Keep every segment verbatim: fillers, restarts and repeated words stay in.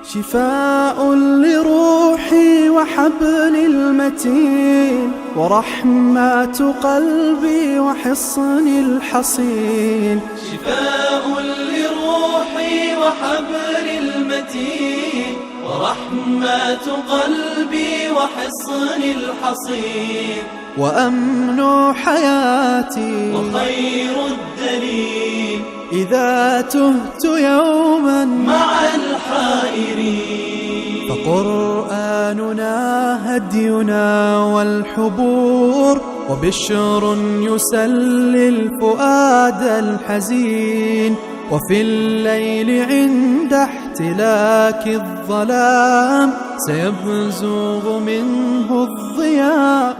شفاء لروحي وحبل المتين، ورحمة قلبي وحصن الحصين. شفاء لروحي وحبل المتين، ورحمة قلبي وحصن الحصين. وأمن حياتي وخير الدليل، إذا تهت يوما مع الحائرين. فقرآننا هدينا والحبور، وبشر يسلي الفؤاد الحزين. وفي الليل عند احتلاك الظلام، سيبزغ منه الضياء.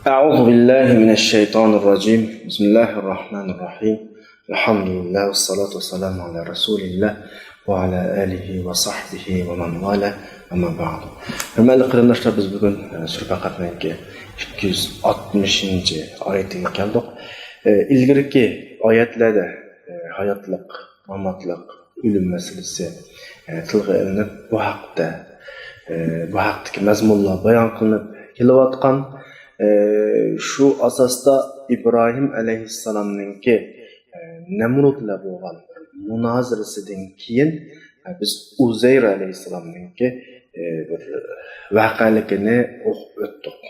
أعوذ بالله من الشيطان الرجيم. بسم الله الرحمن الرحيم. الحمد لله والصلاة والسلام على رسول الله وعلى آله وصحبه ومن والاه. أما بعد. ھۆرمەتلىك قېرىنداشلار، بىز بۈگۈن، ئە، سۈرە بەقەرىنىڭكى ئىككى يۈز ئاتمىشىنچى ئايىتىگە كەلدۇق. ئە، ئىلگىرىكى ئايەتلەردە، ئە، ھاياتلىق، ماماتلىق، ئۆلۈم مەسىلىسى، ئە، تىلغا ئېلىنىپ، بۇ ھەقتە، ئە، بۇ ھەقتىكى مەزمۇنلار بايان قىلىنىپ كېلىۋاتقان. ئە، شۇ ئاساستا ئىبراھىم ئەلەيھىسسالامنىڭكى، ئە، نەمرۇت بىلەن بولغان مۇنازىرىسىدىن كېيىن، ئە، بىز ئۇزەير ئەلەيھىسسالامنىڭكى، ئە، بىر ۋەقەلىكىنى ئوقۇپ ئۆتتۇق.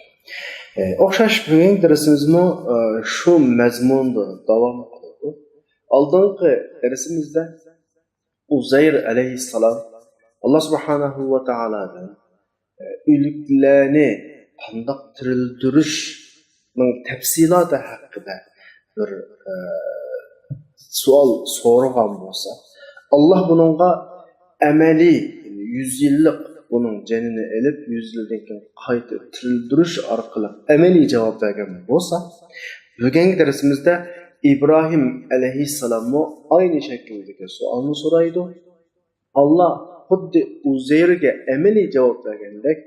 ئە، ئوخشاش بۈگۈنكى دەرسىمىزمۇ، ئە، شۇ مەزمۇندا داۋام قىلىدۇ. ئالدىنقى دەرسىمىزدە ئۇزەير ئەلەيھىسسالام ئاللا سۇبھانەھۇ ۋە تائالادىن، ئە، ئۆلۈكلەرنى قانداق تىرىلدۈرۈشنىڭ تەپسىلاتى ھەققىدە بىر، ئە، سوئال سورىغان بولسا، ئاللا بۇنىڭغا ئەمەلىي، يۈز يىللىق بۇنىڭ جېنىنى ئېلىپ، يۈز يىلدىن كېيىن قايتا تىرىلدۈرۈش ئارقىلىق ئەمەلىي جاۋاب بەرگەن بولسا، بۈگۈنكى دەرسىمىزدە ئىبراھىم ئەلەيھىسسالاممۇ ئاينى شەكىلدىكى سوئالنى سورايدۇ. ئاللا خۇددى ئۇزەيرگە ئەمەلىي جاۋاب بەرگەندەك،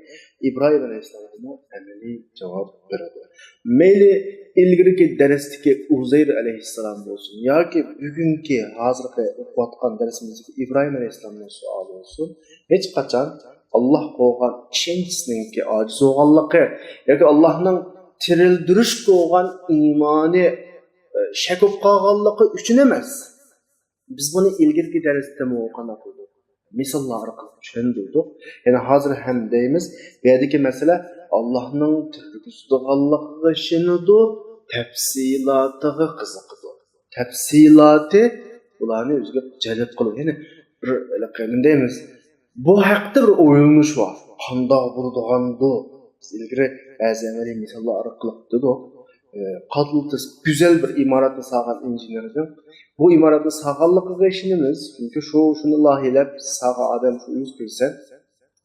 ئىبراھىم ئەلەيھىسسالامغىمۇ ئەمەلىي جاۋاب بېرىدۇ. مەيلى ئىلگىرىكى دەرستىكى ئۇزەير ئەلەيھىسسالام بولسۇن ياكى بۈگۈنكى، ھازىرقى ئوقۇۋاتقان دەرسىمىزدىكى ئىبراھىم ئەلەيھىسسالامنىڭ سوئالى بولسۇن، ھېچقاچان ئاللاھقا بولغان ئىشەنچىسىنىڭكى ئاجىز بولغانلىقى ياكى ئاللاھنىڭ تىرىلدۈرۈشكە بولغان ئىمانى، ئە، شەك بولۇپ قالغانلىقى ئۈچۈن ئەمەس. بىز بۇنى ئىلگىرىكى دەرستىمۇ قانداق قىلدۇق؟ مىساللار ئارقىلىق چۈشەندۈردۇق. يەنى ھازىر ھەم دەيمىز، بۇ يەردىكى مەسىلە ئاللاھنىڭ تىرىلدۈرىدىغانلىقىغا ئىشىنىدۇ، تەپسىلاتىغا قىزىقىدۇ. تەپسىلاتى ئۇلارنى ئۆزىگە جەلپ قىلىدۇ. يەنى بىر، ھېلىقى نېمە دەيمىز، بۇ ھەقتە بىر ئويلىنىش بار. قانداق بولىدىغاندۇ؟ بىز ئىلگىرى بەزى ئەمەلىي مىساللار ئارقىلىق دېدۇق. ئى، قاتلىتىس گۈزەل بىر ئىمارەتنى سالغان ئىنژېنېردىن بۇ ئىمارەتنى سالغانلىقىغا ئىشىنىمىز. چۈنكى شۇ، شۇنى لايىھەلەپ سالغان ئادەم شۇ ئۆزى بىلسە.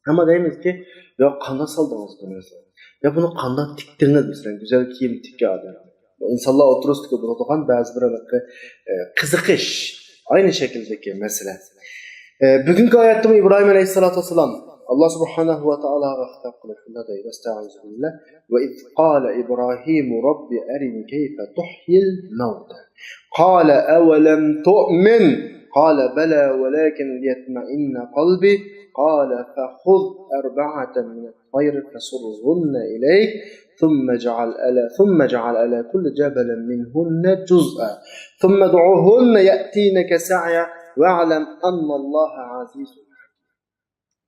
ئەمما دەيمىزكى، يا قانداق سالدىڭىز بۇنى؟ يا بۇنى قانداق تىكتىڭىز؟ مەسىلەن، گۈزەل كىيىم تىككەن ئادەم. بۇ ئىنسانلار ئوتتۇرىسىدىكى بولىدىغان بەزى بىر، ئە، قىزىقىش، ئاينى شەكىلدىكى مەسىلە. ئە، بۈگۈنكى ئايەتتىمۇ ئىبراھىم ئەلەيھىسسالاتۇ ۋەسسالام ئاللا سۇبھانەھۇ ۋە تائالاغا خىتاب قىلىپ شۇنداق دەيدۇ، ئەستەئىزۇ بىللا، وَإِذْ قَالَ إِبْرَاهِيمُ رَبِّ أَرِنِي كَيْفَ تُحْيِي الْمَوْتَى قَالَ أَوَلَمْ تُؤْمِنْ قَالَ بَلَى وَلَكِنْ لِيَطْمَئِنَّ قَلْبِي قَالَ فَخُذْ أَرْبَعَةً مِنَ الطَّيْرِ فَصُرْهُنَّ إِلَيْكَ ثُمَّ اجْعَلْ عَلَى، ثُمَّ اجْعَلْ عَلَى كُلِّ جَبَلٍ مِنْهُنَّ جُزْءًا ثُمَّ ادْعُهُنَّ يَأْتِينَكَ سَعْيًا وَاعْلَمْ أَنَّ اللَّهَ عَزِيزٌ حَكِيمٌ.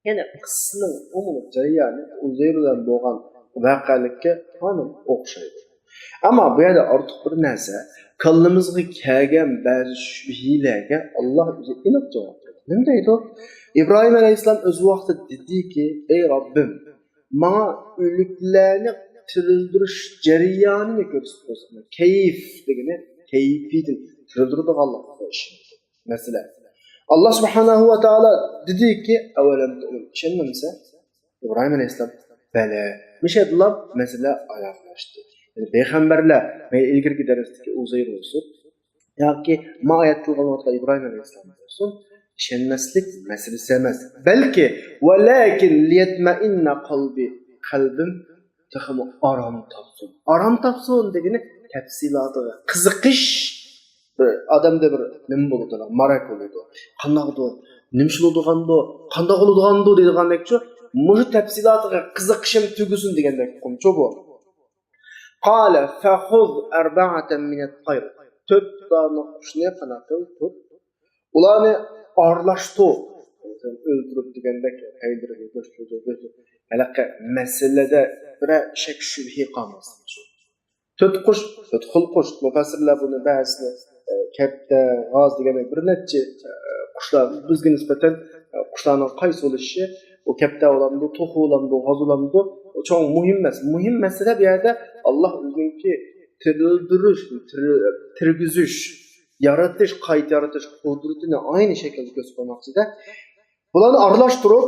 يەنى قىسسىنىڭ ئومۇمىي جەريانى ئۇزەير بىلەن بولغان ۋەقەلىككە تامام ئوخشايدۇ. ئەمما بۇ يەردە ئارتۇق بىر نەرسە، كاللىمىزغا كەلگەن بەزى شۈبھىلەرگە ئاللا ئۆزى ئېنىق جاۋاب بېرىدۇ. نېمە دەيدۇ؟ ئىبراھىم ئەلەيھىسسالام ئۆز ۋاقتىدا دېدىكى، ئەي رەببىم، ماڭا ئۆلۈكلەرنى تىرىلدۈرۈش جەريانىنى كۆرسىتىپ قويسا، كەيف دېگىنى كەيپىيىتىنى، تىرىلدۈرىدىغانلىقىغا ئىشىنىدۇ. مەسىلەن، ئاللا سۇبھانەھۇ ۋە تائالا دېدىكى، ئەۋەلەم تۇئمىن، ئىشەنمەمسەن؟ ئىبراھىم ئەلەيھىسسالام، بەلە. مۇشۇ يەردىلا مەسىلە ئاياغلاشتى. يەنى پەيغەمبەرلەر، مەيلى ئىلگىرىكى دەرستىكى ئۇزەير بولسۇن ياكى ما ئايەتتە تىلغا ئېلىنىۋاتقان ئىبراھىم ئەلەيھىسسالام بولسۇن، ئىشەنمەسلىك مەسىلىسى ئەمەس. بەلكى، ۋەلەكىن لىيەتمەئىننە قەلبى، قەلبىم تېخىمۇ ئارام تاپسۇن. ئارام تاپسۇن دېگىنى تەپسىلاتىغا قىزىقىش، بىر ئادەمدە بىر نېمە بولىدۇ، ماراق بولىدۇ. قانداقدۇر، نېمە ئىش بولىدىغاندۇ، قانداق بولىدىغاندۇ دەيدىغاندەكچۇ، مۇشۇ تەپسىلاتىغا قىزىقىشىم تۈگىسۇن دېگەندەك ئۇقۇمچۇ بۇ. قال فخذ أربعة من الطير. تۆت دانە قۇشنى قانداق قىل، تۇت. ئۇلارنى ئارىلاشتۇر. مەسىلەن، ئۆلتۈرۈپ دېگەندەك، پەيلىرىگە گۆشلىرىگە، گۆشلىرىگە. ھېلىقى مەسىلىدە بىرەر شەك شۈبھە قالماسلىق ئۈچۈن. تۆت قۇش، تۆت خىل قۇش. مۇپەسسىرلەر بۇنى بەزىسىنى، ئە، كەپتەر، غاز دېگەندەك بىر نەچچە، ئە، قۇشلار بىزگە نىسبەتەن، ئە، قۇشلارنىڭ قايسى بولۇشى، ئۇ كەپتەر بولامدۇ، توخۇ بولامدۇ، غاز بولامدۇ، ئۇ چوڭ مۇھىم ئەمەس. مۇھىم مەسىلە بۇ يەردە ئاللاھ ئۆزىنىڭكى تىرىلدۈرۈش، تىرى-، تىرگۈزۈش، يارىتىش، قايتا يارىتىش قۇدرىتىنى ئەينى شەكىلدە كۆرسىتىپ قويماقچىدە. بۇلارنى ئارىلاشتۇرۇپ،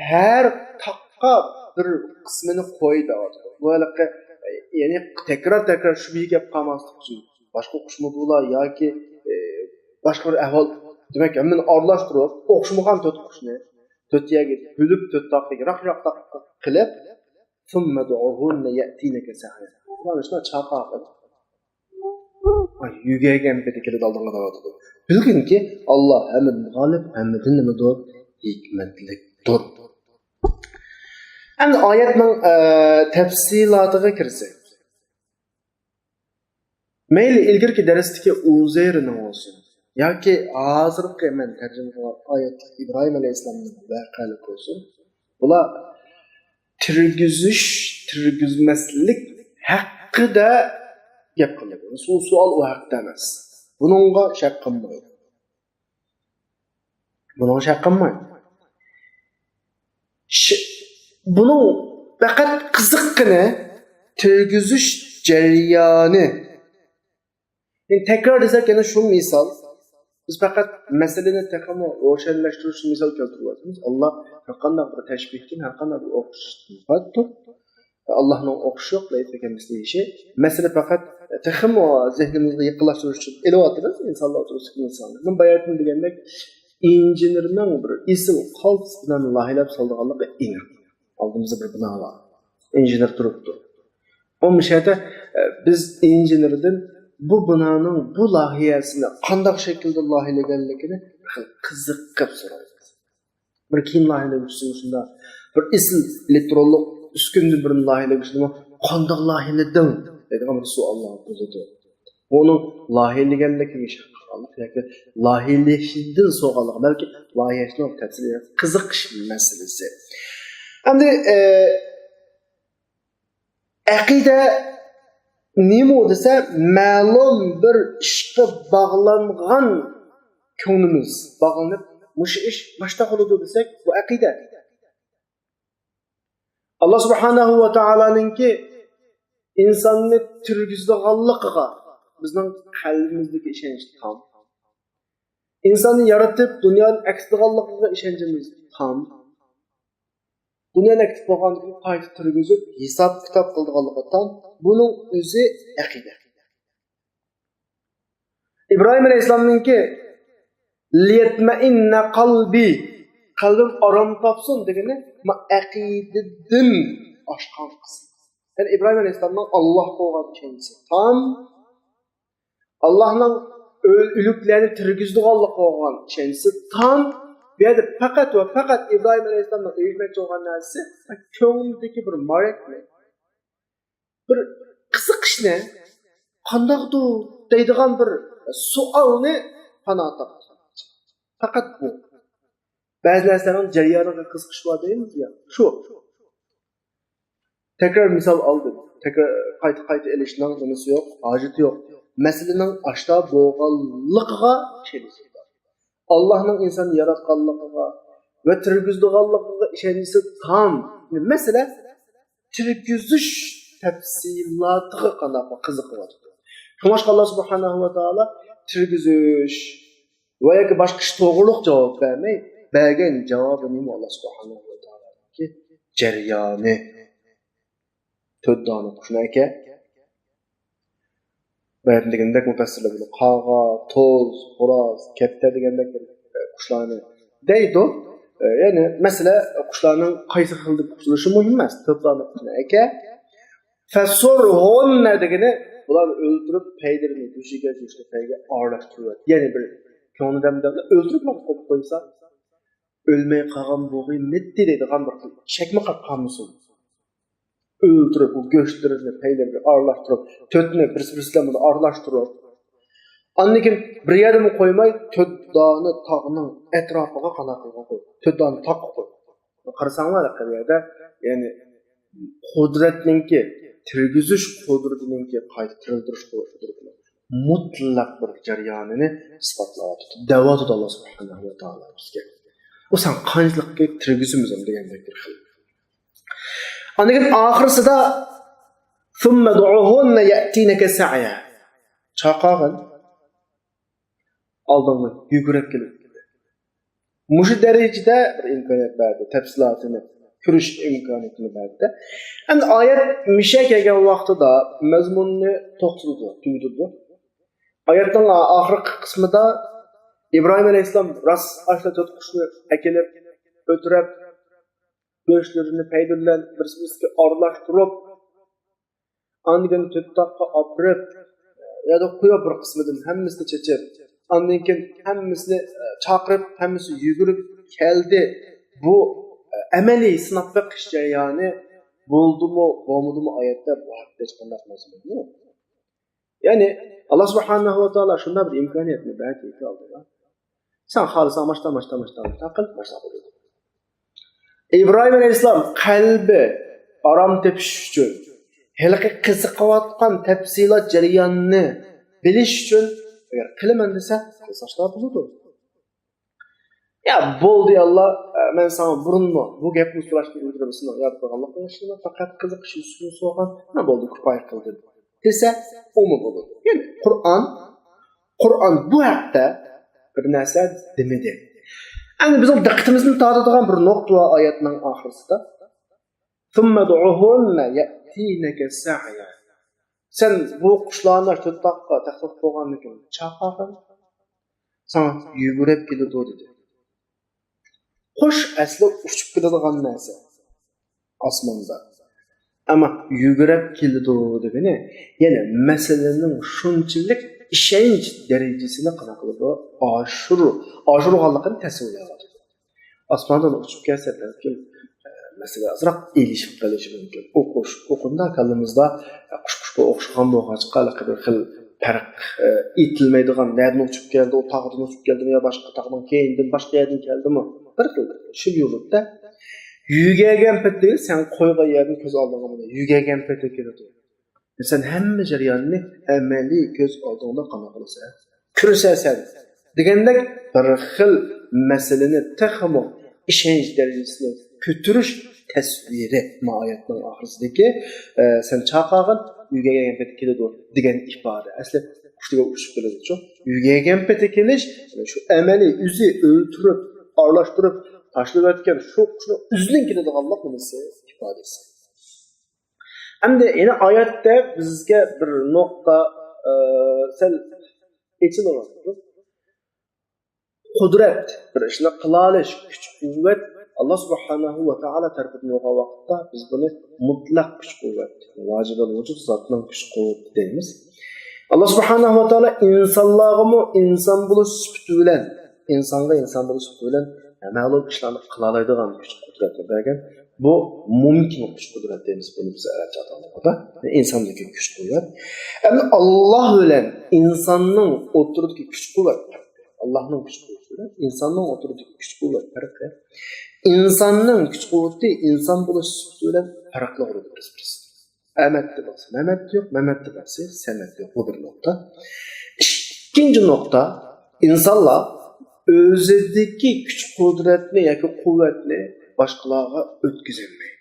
ھەر تاغقا بىر قىسمىنى قوي دەۋاتىدۇ. بۇ ھېلىقى، يەنى تەكرار-تەكرار شۈبھىگە كەپ قالماسلىق ئۈچۈن. باشقا قۇشمۇ بۇلار ياكى، ئى، باشقا بىر ئەھۋال. دېمەك، ھەممىنى ئارىلاشتۇرۇپ، ئوخشىمىغان تۆت قۇشنى تۆت يەرگە بۆلۈپ، تۆت تاغقا يىراق-يىراق تاغقا قىلىپ، ثم ادعهن يأتينك سعيا. مانا شۇنداق چاقىرىپ. ئاي، يۈگۈرگەن پېتى كېلىدۇ ئالدىڭغا دەۋاتىدۇ. بىلگىنكى، ئاللاھ ھەممىدىن غالىب، ھەممىدىن نېمىدۇر؟ ھېكمەتلىكتۇر. ئەمدى ئايەتنىڭ، ئە، تەپسىلاتىغا كىرسەك. مەيلى ئىلگىرىكى دەرستىكى ئۇزەيرنىڭ بولسۇن، ياكى ھازىرقى مەن تەرجىمە قىلغان ئايەتتىكى ئىبراھىم ئەلەيھىسسالامنىڭ ۋەقەلىكى بولسۇن، بۇلار تىرگۈزۈش، تىرگۈزمەسلىك ھەققىدە گەپ قىلىدۇ. سو-، سوئال ئۇ ھەقتە ئەمەس. بۇنىڭغا شەك قىلمايدۇ. بۇنىڭغا شەك قىلمايدۇ. ش-، بۇنىڭ پەقەت قىزىققىنى تىرگۈزۈش جەريانى. يەنى تەكرار دېسەك، يەنە شۇ مىسال. بىز پەقەت مەسىلىنى تېخىمۇ روشەنلەشتۈرۈش مىسال كەلتۈرۈۋاتىمىز. ئاللاھ ھەر قانداق بىر تەشبىھتىن، ھەر قانداق بىر ئوخشىتىشتىن پاك. ئاللاھنىڭ ئوخشىشى يوق، لەيسە كەمىسلىھى شەي. مەسىلە پەقەت تېخىمۇ زېھنىمىزنى يېقىنلاشتۇرۇش ئۈچۈن ئېلىۋاتىمىز ئىنسانلار توغرىسىدىكى مىسالنى. مەن باياتىن دېگەندەك، ئىنژېنېرنىڭ بىر ئېسىل قالتىس بىنانى لايىھەلەپ سالىدىغانلىقى ئېنىق. ئالدىمىزدا بىر بىنا بار. ئىنژېنېر تۇرۇپتۇ. ئۇ مۇشۇ يەردە، ئە، بىز ئىنژېنېردىن بۇ بىنانىڭ بۇ لايىھەسىنى قانداق شەكىلدە لايىھەلىگەنلىكىنى بىر خىل قىزىقىپ سورايمىز. بىر كىيىم لايىھەلىگۈچىسىمۇ شۇنداق، بىر ئېسىل ئېلېكترونلۇق ئۈسكۈنىدىن بىرنى لايىھەلىگۈچىدىمۇ، «قانداق لايىھەلىدىڭ؟» دەيدىغان بىر سوئاللار بولىدۇ. ئۇنىڭ لايىھەلىگەنلىكىگە شەك قىلغانلىق ياكى لايىھەلىشىدىن سوئالغا، بەلكى لايىھەلەشنىڭ تەپسىلىي قىزىقىش مەسىلىسى. ئەمدى، ئە، ئەقىدە نېمە دېسە، مەلۇم بىر ئىشقا باغلانغان كۆڭلىمىز باغلىنىپ، مۇشۇ ئىش ماشتا بولىدۇ دېسەك، بۇ ئەقىدە. ئاللا سۇبھانەھۇ ۋە تائالانىڭكى ئىنساننى تىرگۈزىدىغانلىقىغا بىزنىڭ قەلبىمىزدىكى ئىشەنچ تام. ئىنساننى يارىتىپ، دۇنيادىن ئەكېتىدىغانلىقىغا ئىشەنچىمىز تام. دۇنيانى ئەكېتىپ بولغاندىن كېيىن قايتا تىرگۈزۈپ، ھېساب-كىتاب قىلىدىغانلىقىغا تام. بۇنىڭ ئۆزى ئەقىدە. ئىبراھىم ئەلەيھىسسالامنىڭكى «لىيەتمەئىننە قەلبى»، قەلبىم ئارام تاپسۇن دېگىنى، ما ئەقىدىدىن ئاشقان قىسىم. يەنى ئىبراھىم ئەلەيھىسسالامنىڭ ئاللاھقا بولغان ئىشەنچى تام، ئاللاھنىڭ ئۆ-، ئۆلۈكلەرنى تىرگۈزىدىغانلىقىغا بولغان ئىشەنچى تام. بۇ يەردە پەقەت ۋە پەقەت ئىبراھىم ئەلەيھىسسالامنىڭ ئېرىشمەكچى بولغان نەرسىسى كۆڭلىدىكى بىر مارەكنى، بىر قىزىقىشنى، «قانداقتۇ؟» دەيدىغان بىر سوئالنى پانا تاپتى. پەقەت بۇ. بەزى نەرسىلەرنىڭ جەريانىغا قىزىقىش بار دەيمىز يا، شۇ. تەكرار مىسال ئالدىم. تەكرار، قايتا-قايتا ئېلىشنىڭ نېمىسى يوق، ھاجىتى يوق. مەسىلىنىڭ ئاشتا بولغانلىقىغا ئىشەنچ بار. ئاللاھنىڭ ئىنساننى ياراتقانلىقىغا ۋە تىرگۈزىدىغانلىقىغا ئىشەنچىسى تام. مەسىلە، تىرگۈزۈش تەپسىلاتىغا قانداق قىزىقىۋاتىدۇ. شۇڭلاشقا ئاللا سۇبھانەھۇ ۋە تائالا تىرگۈزۈش ۋە ياكى باشقا ئىش توغرۇلۇق جاۋاب بەرمەي، بەرگەن جاۋابى نېمە؟ ئاللا سۇبھانەھۇ ۋە تائالانىڭكى جەريانى. تۆت دانە قۇشنى ئەكە. باياتىن دېگەندەك مۇپەسسىرلەر بۇنى قاغا، توز، خوراز، كەپتەر دېگەندەك بىر، ئە، قۇشلارنى دەيدۇ. ئە، يەنى مەسىلە قۇشلارنىڭ قايسى خىلدىكى قۇش بولۇشى مۇھىم ئەمەس. تۆت دانە قۇشنى ئەكە. فەسۇرھۇننە دېگىنى بۇلارنى ئۆلتۈرۈپ، پەيلىرىنى گۆشىگە، گۆشىنى پەيگە ئارىلاشتۇرۇۋەت. يەنى بىر كۆڭلى دەمدەمدە ئۆلتۈرۈپ قويۇپ قويسا، ئۆلمەي قالغان بولغىيمىتى دەيدىغان بىر خىل چەكمە قاپ قالمىسۇن. ئۆلتۈرۈپ، ئۇ گۆشلىرىنى پەيلىرىگە ئارىلاشتۇرۇپ، تۆتنى بىرسى بىرسى بىلەن بۇنى ئارىلاشتۇرۇپ، ئاندىن كېيىن بىر يەردىمۇ قويماي، تۆت دانە تاغنىڭ ئەتراپىغا قانداق قىلغان قويدى. تۆت دانە تاغقا قويدى. قارىساڭلار، ھەقىقەت بۇ يەردە، يەنى، قۇدرەتنىڭكى، تىرگۈزۈش قۇدرىتىنىڭكى، قايتا تىرىلدۈرۈش قۇدرىتىنىڭ مۇتلەق بىر جەريانىنى ئىسپاتلاۋاتىدۇ. دەۋاتىدۇ ئاللا سۇبھانەھۇ ۋە تائالا بىزگە. ئۇ سەن قانچىلىككە تىرگۈزىمىز ئۇنى دېگەندەك بىر خىل. ئاندىن كېيىن ئاخىرسىدا، ثم ادعهن يأتينك سعيا. چاقىرغىن. ئالدىڭغا يۈگۈرۈپ كېلىپ. مۇشۇ دەرىجىدە بىر ئىمكانىيەت بەردى، تەپسىلاتىنى كۆرۈش ئىمكانىيىتىنى بەردى. ئەمدى ئايەت مىشە كەلگەن ۋاقتىدا مەزمۇننى توختىتىدۇ، تۈگىتىدۇ. ئايەتنىڭ ئاخىرقى قىسمىدا ئىبراھىم ئەلەيھىسسالام راست ئاشۇ تۆت قۇشنى ئەكېلىپ، ئۆتۈرەپ، گۆشلىرىنى پەيلىرى بىلەن بىرسى بىرسىگە ئارىلاشتۇرۇپ، ئاندىن كېيىن تۆت تاغقا ئاپىرىپ، يا قويۇپ بىر قىسمىدىن ھەممىسىنى چېچىپ، ئاندىن كېيىن ھەممىسىنى، ئە، چاقىرىپ، ھەممىسى يۈگۈرۈپ كەلدى. بۇ، ئە، ئەمەلىي سىناپ بېقىش جەريانى بولدىمۇ، بولمىدىمۇ ئايەتتە بۇ ھەقتە ھېچقانداق مەزمۇن يوق. يەنى، ئاللا سۇبھانەھۇ ۋە تائالا شۇنداق بىر ئىمكانىيەتنى بەردى ئالدىغا. سەن خالىساڭ ماشتا، ماشتا، ماشتا، ماشتا قىل، ماشتا قىل. ئىبراھىم ئەلەيھىسسالام قەلبى ئارام تېپىش ئۈچۈن، ھېلىقى قىزىقىۋاتقان تەپسىلات جەريانىنى بىلىش ئۈچۈن، ئەگەر قىلىمەن دېسە، قىلساڭلار بولىدۇ. يا بولدى ئاللا، مەن ساڭا بۇرۇنمۇ بۇ گەپنى سوراشتىن ئىلگىرى سېنىڭ يارىتىلغانلىقىڭنى چۈشىنىمەن، پەقەت قىزىقىش ئۈچۈن سورىغان، مانا بولدى، كۇپايە قىلدىم دېسە، ئۇمۇ بولىدۇ. يەنى قۇرئان، قۇرئان بۇ ھەقتە بىر نەرسە دېمىدى. ئەمدى بىزنىڭ دىققىتىمىزنى تارتىدىغان بىر نۇقتا بار ئايەتنىڭ ئاخىرىسىدا. ثم ادعهن يأتينك سعيا. سەن بۇ قۇشلارنى تۆت تاغقا تەخلىق قىلغاندىن كېيىن چاقىرغىن، ساڭا يۈگۈرۈپ كېلىدۇ دېدى. قۇش ئەسلى ئۇچۇپ كېلىدىغان نەرسە ئاسماندا. ئەمما يۈگۈرۈپ كېلىدۇ دېگىنى، يەنى مەسىلىنىڭ شۇنچىلىك ئىشەنچ دەرىجىسىنى قانداق قىلىدۇ؟ ئاشۇر-، ئاشۇرغانلىقىنى تەسۋىرلەۋاتىدۇ. ئاسماندىن ئۇچۇپ كەلسە بەلكىم، ئە، مەسىلە ئازراق ئېلىشىپ قېلىشى مۇمكىن. ئوقۇش، ئوقۇغاندا كاللىمىزدا، ئە، قۇش قۇشقا ئوخشىغان بولغاچقا، ھېلىقى بىر خىل پەرق، ئە، ئېيتىلمايدىغان، نەدىن ئۇچۇپ كەلدى، ئۇ تاغدىن ئۇچۇپ كەلدىمۇ يا باشقا تاغنىڭ كەينىدىن، باشقا يەردىن كەلدىمۇ؟ بىر خىل شۇ يۇرتتا يۈگەگەن پېتى دېگەن سەن قويغان يەردىن كۆز ئالدىڭغا مانا يۈگەگەن پېتى كېلىدۇ. سەن ھەممە جەرياننى ئەمەلىي كۆز ئالدىڭدا قانداق قىلىسەن؟ كۆرسەتسەن دېگەندەك بىر خىل مەسىلىنى تېخىمۇ ئىشەنچ دەرىجىسىنى كۆتۈرۈش تەسۋىرى. ما ئايەتنىڭ ئاخىرىسىدىكى، ئە، سەن چاقىرغىن، يۈگەگەن پېتى كېلىدۇ دېگەن ئىپادە. ئەسلى قۇش دېگەن ئۇچۇپ كېلىدۇچۇ. يۈگەگەن پېتى كېلىش، شۇ ئەمەلىي ئۆزى ئۆلتۈرۈپ، ئارىلاشتۇرۇپ، تاشلىۋەتكەن شۇ قۇشنىڭ ئۆزىنىڭ كېلىدىغانلىق نېمىسى، ئىپادىسى. ئەمدى يەنە ئايەتتە بىزگە بىر نۇقتا، ئە، سەل ئېچىلىۋاتىدۇ. قۇدرەت، بىر ئىشنى قىلالىش، كۈچ-قۇۋۋەت ئاللا سۇبھانەھۇ ۋە تائالا تەرىپىدىن بولغان ۋاقىتتا بىز بۇنى مۇتلەق كۈچ-قۇۋۋەت، ۋاجىبۇل ۋۇجۇد زاتنىڭ كۈچ-قۇۋۋىتى دەيمىز. ئاللا سۇبھانەھۇ ۋە تائالا ئىنسانلارغىمۇ ئىنسان بولۇش سۈپىتى بىلەن، ئىنسانغا ئىنسان بولۇش سۈپىتى بىلەن مەلۇم ئىشلارنى قىلالايدىغان كۈچ-قۇدرەتنى بەرگەن. بۇ مۇمكىن كۈچ-قۇدرەت دەيمىز بۇنى بىز ئەرەبچە ئاتالغاندا. ئىنساندىكى كۈچ-قۇۋۋەت. ئەمدى ئاللا بىلەن ئىنساننىڭ ئوتتۇرىدىكى كۈچ-قۇۋۋەت پەرقى. ئاللانىڭ كۈچ-قۇۋۋىتى بىلەن ئىنساننىڭ ئوتتۇرىدىكى كۈچ-قۇۋۋەت پەرقى. ئىنساننىڭ كۈچ-قۇۋۋىتى ئىنسان بولۇش سۈپىتى بىلەن پەرقلىق بولىدۇ بىر-بىرسى. ئەمەتتە بولسا مەمەتتە يوق، مەمەتتە بولسا سەمەتتە يوق. بۇ بىر نۇقتا. ئىككىنچى نۇقتا، ئىنسانلار ئۆزىدىكى كۈچ-قۇدرەتنى ياكى قۇۋۋەتنى باشقىلارغا ئۆتكۈزەلمەيدۇ.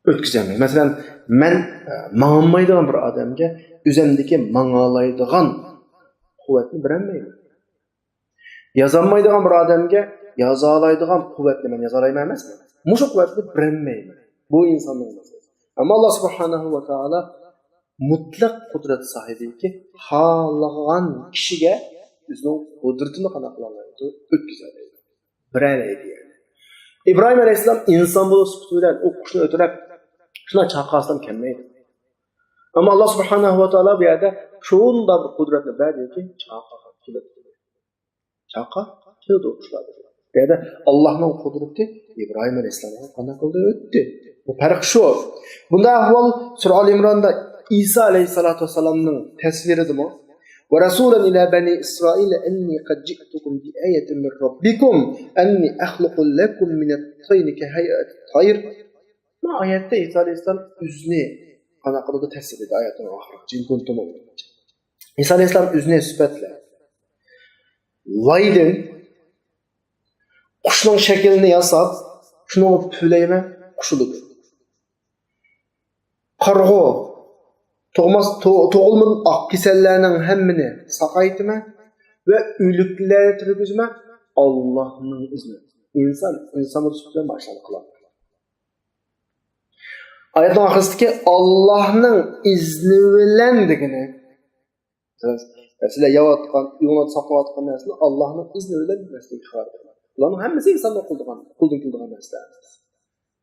ئۆتكۈزەلمەيدۇ. مەسىلەن، مەن، ئە، ماڭالمايدىغان بىر ئادەمگە ئۆزۈمدىكى ماڭالايدىغان قۇۋۋەتنى بېرەلمەيمەن. يازالمايدىغان بىر ئادەمگە يازالايدىغان قۇۋۋەتنى مەن يازالايمەن ئەمەسمۇ؟ مۇشۇ قۇۋۋەتنى بېرەلمەيمەن. بۇ ئىنساننىڭ مەسىلىسى. ئەمما ئاللا سۇبھانەھۇ ۋە تائالا مۇتلەق قۇدرەت ساھىبىكى، خالىغان كىشىگە ئۆزىنىڭ قۇدرىتىنى قانداق قىلالايدۇ؟ ئۆتكۈزەلەيدۇ. بېرەلەيدۇ يەنى. ئىبراھىم ئەلەيھىسسالام ئىنسان بولۇش سۈپىتى بىلەن ئۇ قۇشنى ئۆتۈرەپ، شۇنداق چاقىرسام كەلمەيدۇ. ئەمما ئاللا سۇبھانەھۇ ۋە تائالا بۇ يەردە شۇنداق بىر قۇدرەتنى بەردىكى، چاقىرغان كېلىدۇ. تاقا كېلىدۇ ئۇ ئىشلاردا. بۇ يەردە ئاللاھنىڭ قۇدرىتى ئىبراھىم ئەلەيھىسسالامغا قانداق قىلدى ئۆتتى. بۇ پەرق شۇ. بۇنداق ئەھۋال سۈرە ئال ئىمراندا ئىسا ئەلەيھىسسالاتۇ ۋەسسالامنىڭ تەسۋىرىدىمۇ، ورسولا إلى بني إسرائيل أني قد جئتكم بآية من ربكم أني أخلق لكم من الطين كهيئة الطير. ما ئايەتتە ئىسا ئەلەيھىسسالام ئۆزىنى قانداق قىلىدۇ تەسۋىرلىدى ئايەتنىڭ ئاخىرىغىچە. ئىن كۇنتۇم مۇئمىنىن. ئىسا ئەلەيھىسسالام ئۆزىنى سۈپەتلەپ، لايدىن قۇشنىڭ شەكلىنى ياساپ، شۇنىڭغا پۈۋلەيمەن، قۇش ئۇرىدۇ. قارىغۇ، تۇغماس، تو-، تۇغۇلمىدىن ئاق كېسەللەرنىڭ ھەممىنى ساقايتىمەن ۋە ئۆلۈكلەرنى تىرگۈزىمەن، ئاللاھنىڭ ئىزنى. ئىنسان، ئىنسان بولۇش بىلەن باشلاپ قىلىدۇ. ئايەتنىڭ ئاخىرىدىكى «ئاللاھنىڭ ئىزنى بىلەن» دېگىنى، سىلەر يەۋاتقان، ئۆيۈڭلاردا ساقلاۋاتقان نەرسىنى ئاللاھنىڭ ئىزنى بىلەن دېمەسلىك خارىج. بۇلارنىڭ ھەممىسى ئىنساننىڭ قولىدىن، قولىدىن كېلىدىغان نەرسىلەر.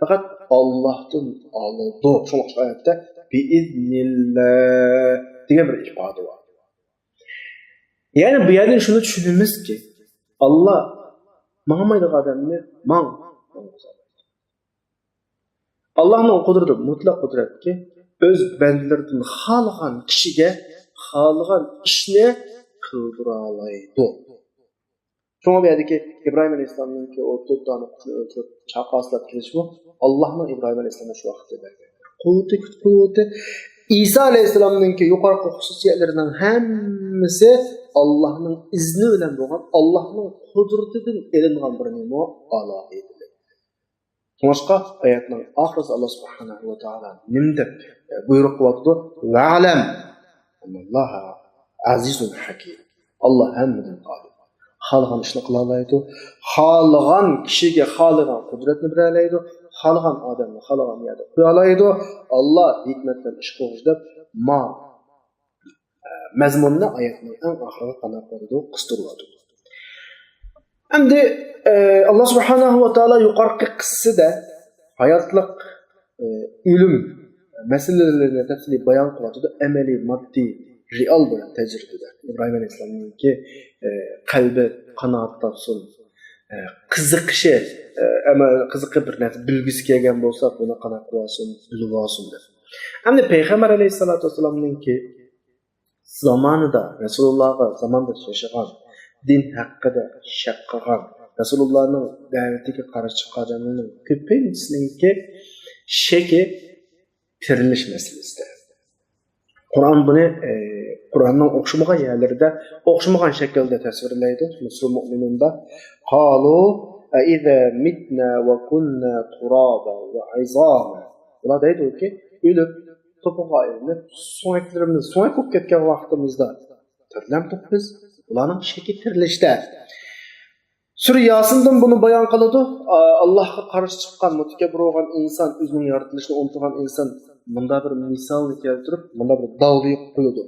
پەقەت ئاللاھتىن ئالىدۇ. شۇڭا ئايەتتە «بىئىزنىللا» دېگەن بىر ئىپادە بار. يەنى بۇ يەردىن شۇنى چۈشىنىمىزكى، ئاللا ماڭمايدىغان ئادەمنى ماڭ، ماڭ. ئاللاھنىڭ قۇدرىتى مۇتلەق قۇدرەتكى، ئۆز بەندىلىرىدىن خالىغان كىشىگە خالىغان ئىشنى قىلدۇرالايدۇ. شۇڭا بۇ يەردىكى ئىبراھىم ئەلەيھىسسالامنىڭكى ئۇ تۆت دانە قۇشنى ئۆلتۈرۈپ چاقا ئاسراپ كېلىشىمۇ ئاللاھنىڭ ئىبراھىم ئەلەيھىسسالامغا شۇ ۋاقىتتا بەرگەن قۇۋۋىتى، كۈچ قۇۋۋىتى. ئىسا ئەلەيھىسسالامنىڭكى يۇقىرىقى خۇسۇسىيەتلىرىنىڭ ھەممىسى ئاللاھنىڭ ئىزنى بىلەن بولغان، ئاللاھنىڭ قۇدرىتىدىن ئېلىنغان بىر نېمە؟ ئالاھىدىلىك. شۇڭلاشقا ئايەتنىڭ ئاخىرىسى ئاللا سۇبھانەھۇ ۋە تائالا نېمە دەپ، ئە، بۇيرۇق قىلىۋاتىدۇ؟ «ۋەئلەم ئەننەللاھە ئەزىزۇن ھەكىم.» ئاللا ھەممىدىن غالىب. خالىغان ئىشنى قىلالايدۇ. خالىغان كىشىگە خالىغان قۇدرەتنى بېرەلەيدۇ. خالىغان ئادەمنى خالىغان يەردە قويالايدۇ. ئاللا ھېكمەت بىلەن ئىش قىلغۇچى دەپ ما مەزمۇننى ئايەتنىڭ ئەڭ ئاخىرىغا قانات بەردى، قىستۇرۇۋاتىدۇ. ئەمدى، ئە، ئاللا سۇبھانەھۇ ۋە تائالا يۇقىرىقى قىسسىدە ھاياتلىق، ئە، ئۆلۈم مەسىلىلىرىنى تەپسىلىي بايان قىلىۋاتىدۇ. ئەمەلىي، ماددىي، رېئال بىر تەجرىبىدە ئىبراھىم ئەلەيھىسسالامنىڭكى، ئە، قەلبى قانائەت تاپسۇن، ئە، قىزىقىشى، ئە، ئەمە قىزىقىپ بىر نەرسە بىلگۈسى كەلگەن بولسا، بۇنى قانائەت قىلىۋالسۇن، بىلىۋالسۇن دەپ. ئەمدى پەيغەمبەر ئەلەيھىسسالاتۇ ۋەسسالامنىڭكى زامانىدا، رەسۇلۇللاغا زاماندا ياشىغان، دىن ھەققىدە شەك قىلغان، رەسۇلۇللانىڭ دەۋىتىگە قارشى چىققان ئادەملەرنىڭ كۆپىنچىسىنىڭكى شېكى تىرىلىش مەسىلىسىدە. قۇرئان بۇنى، ئى، قۇرئاننىڭ ئوخشىمىغان يەرلىرىدە ئوخشىمىغان شەكىلدە تەسۋىرلەيدۇ. سۈرە مۇئمىنۇندا، قالۇ ئەئىزا مىتنا ۋە كۇننا تۇرابا ۋە ئىزاما. ئۇلار دەيدۇكى، ئۆلۈپ، توپىغا ئايلىنىپ، سۆڭەكلىرىمىز سۆڭەك بولۇپ كەتكەن ۋاقتىمىزدا تىرىلەمتۇق بىز؟ ئۇلارنىڭ شېكى تىرىلىشتە. سۈرە ياسىندىن بۇنى بايان قىلىدۇ. ئا، ئاللاھقا قارشى چىققان، مۇتەكەببىر بولغان ئىنسان، ئۆزىنىڭ يارىتىلىشىنى ئۇنتۇغان ئىنسان مۇنداق بىر مىسالنى كەلتۈرۈپ، مۇنداق بىر داۋا قويىدۇ.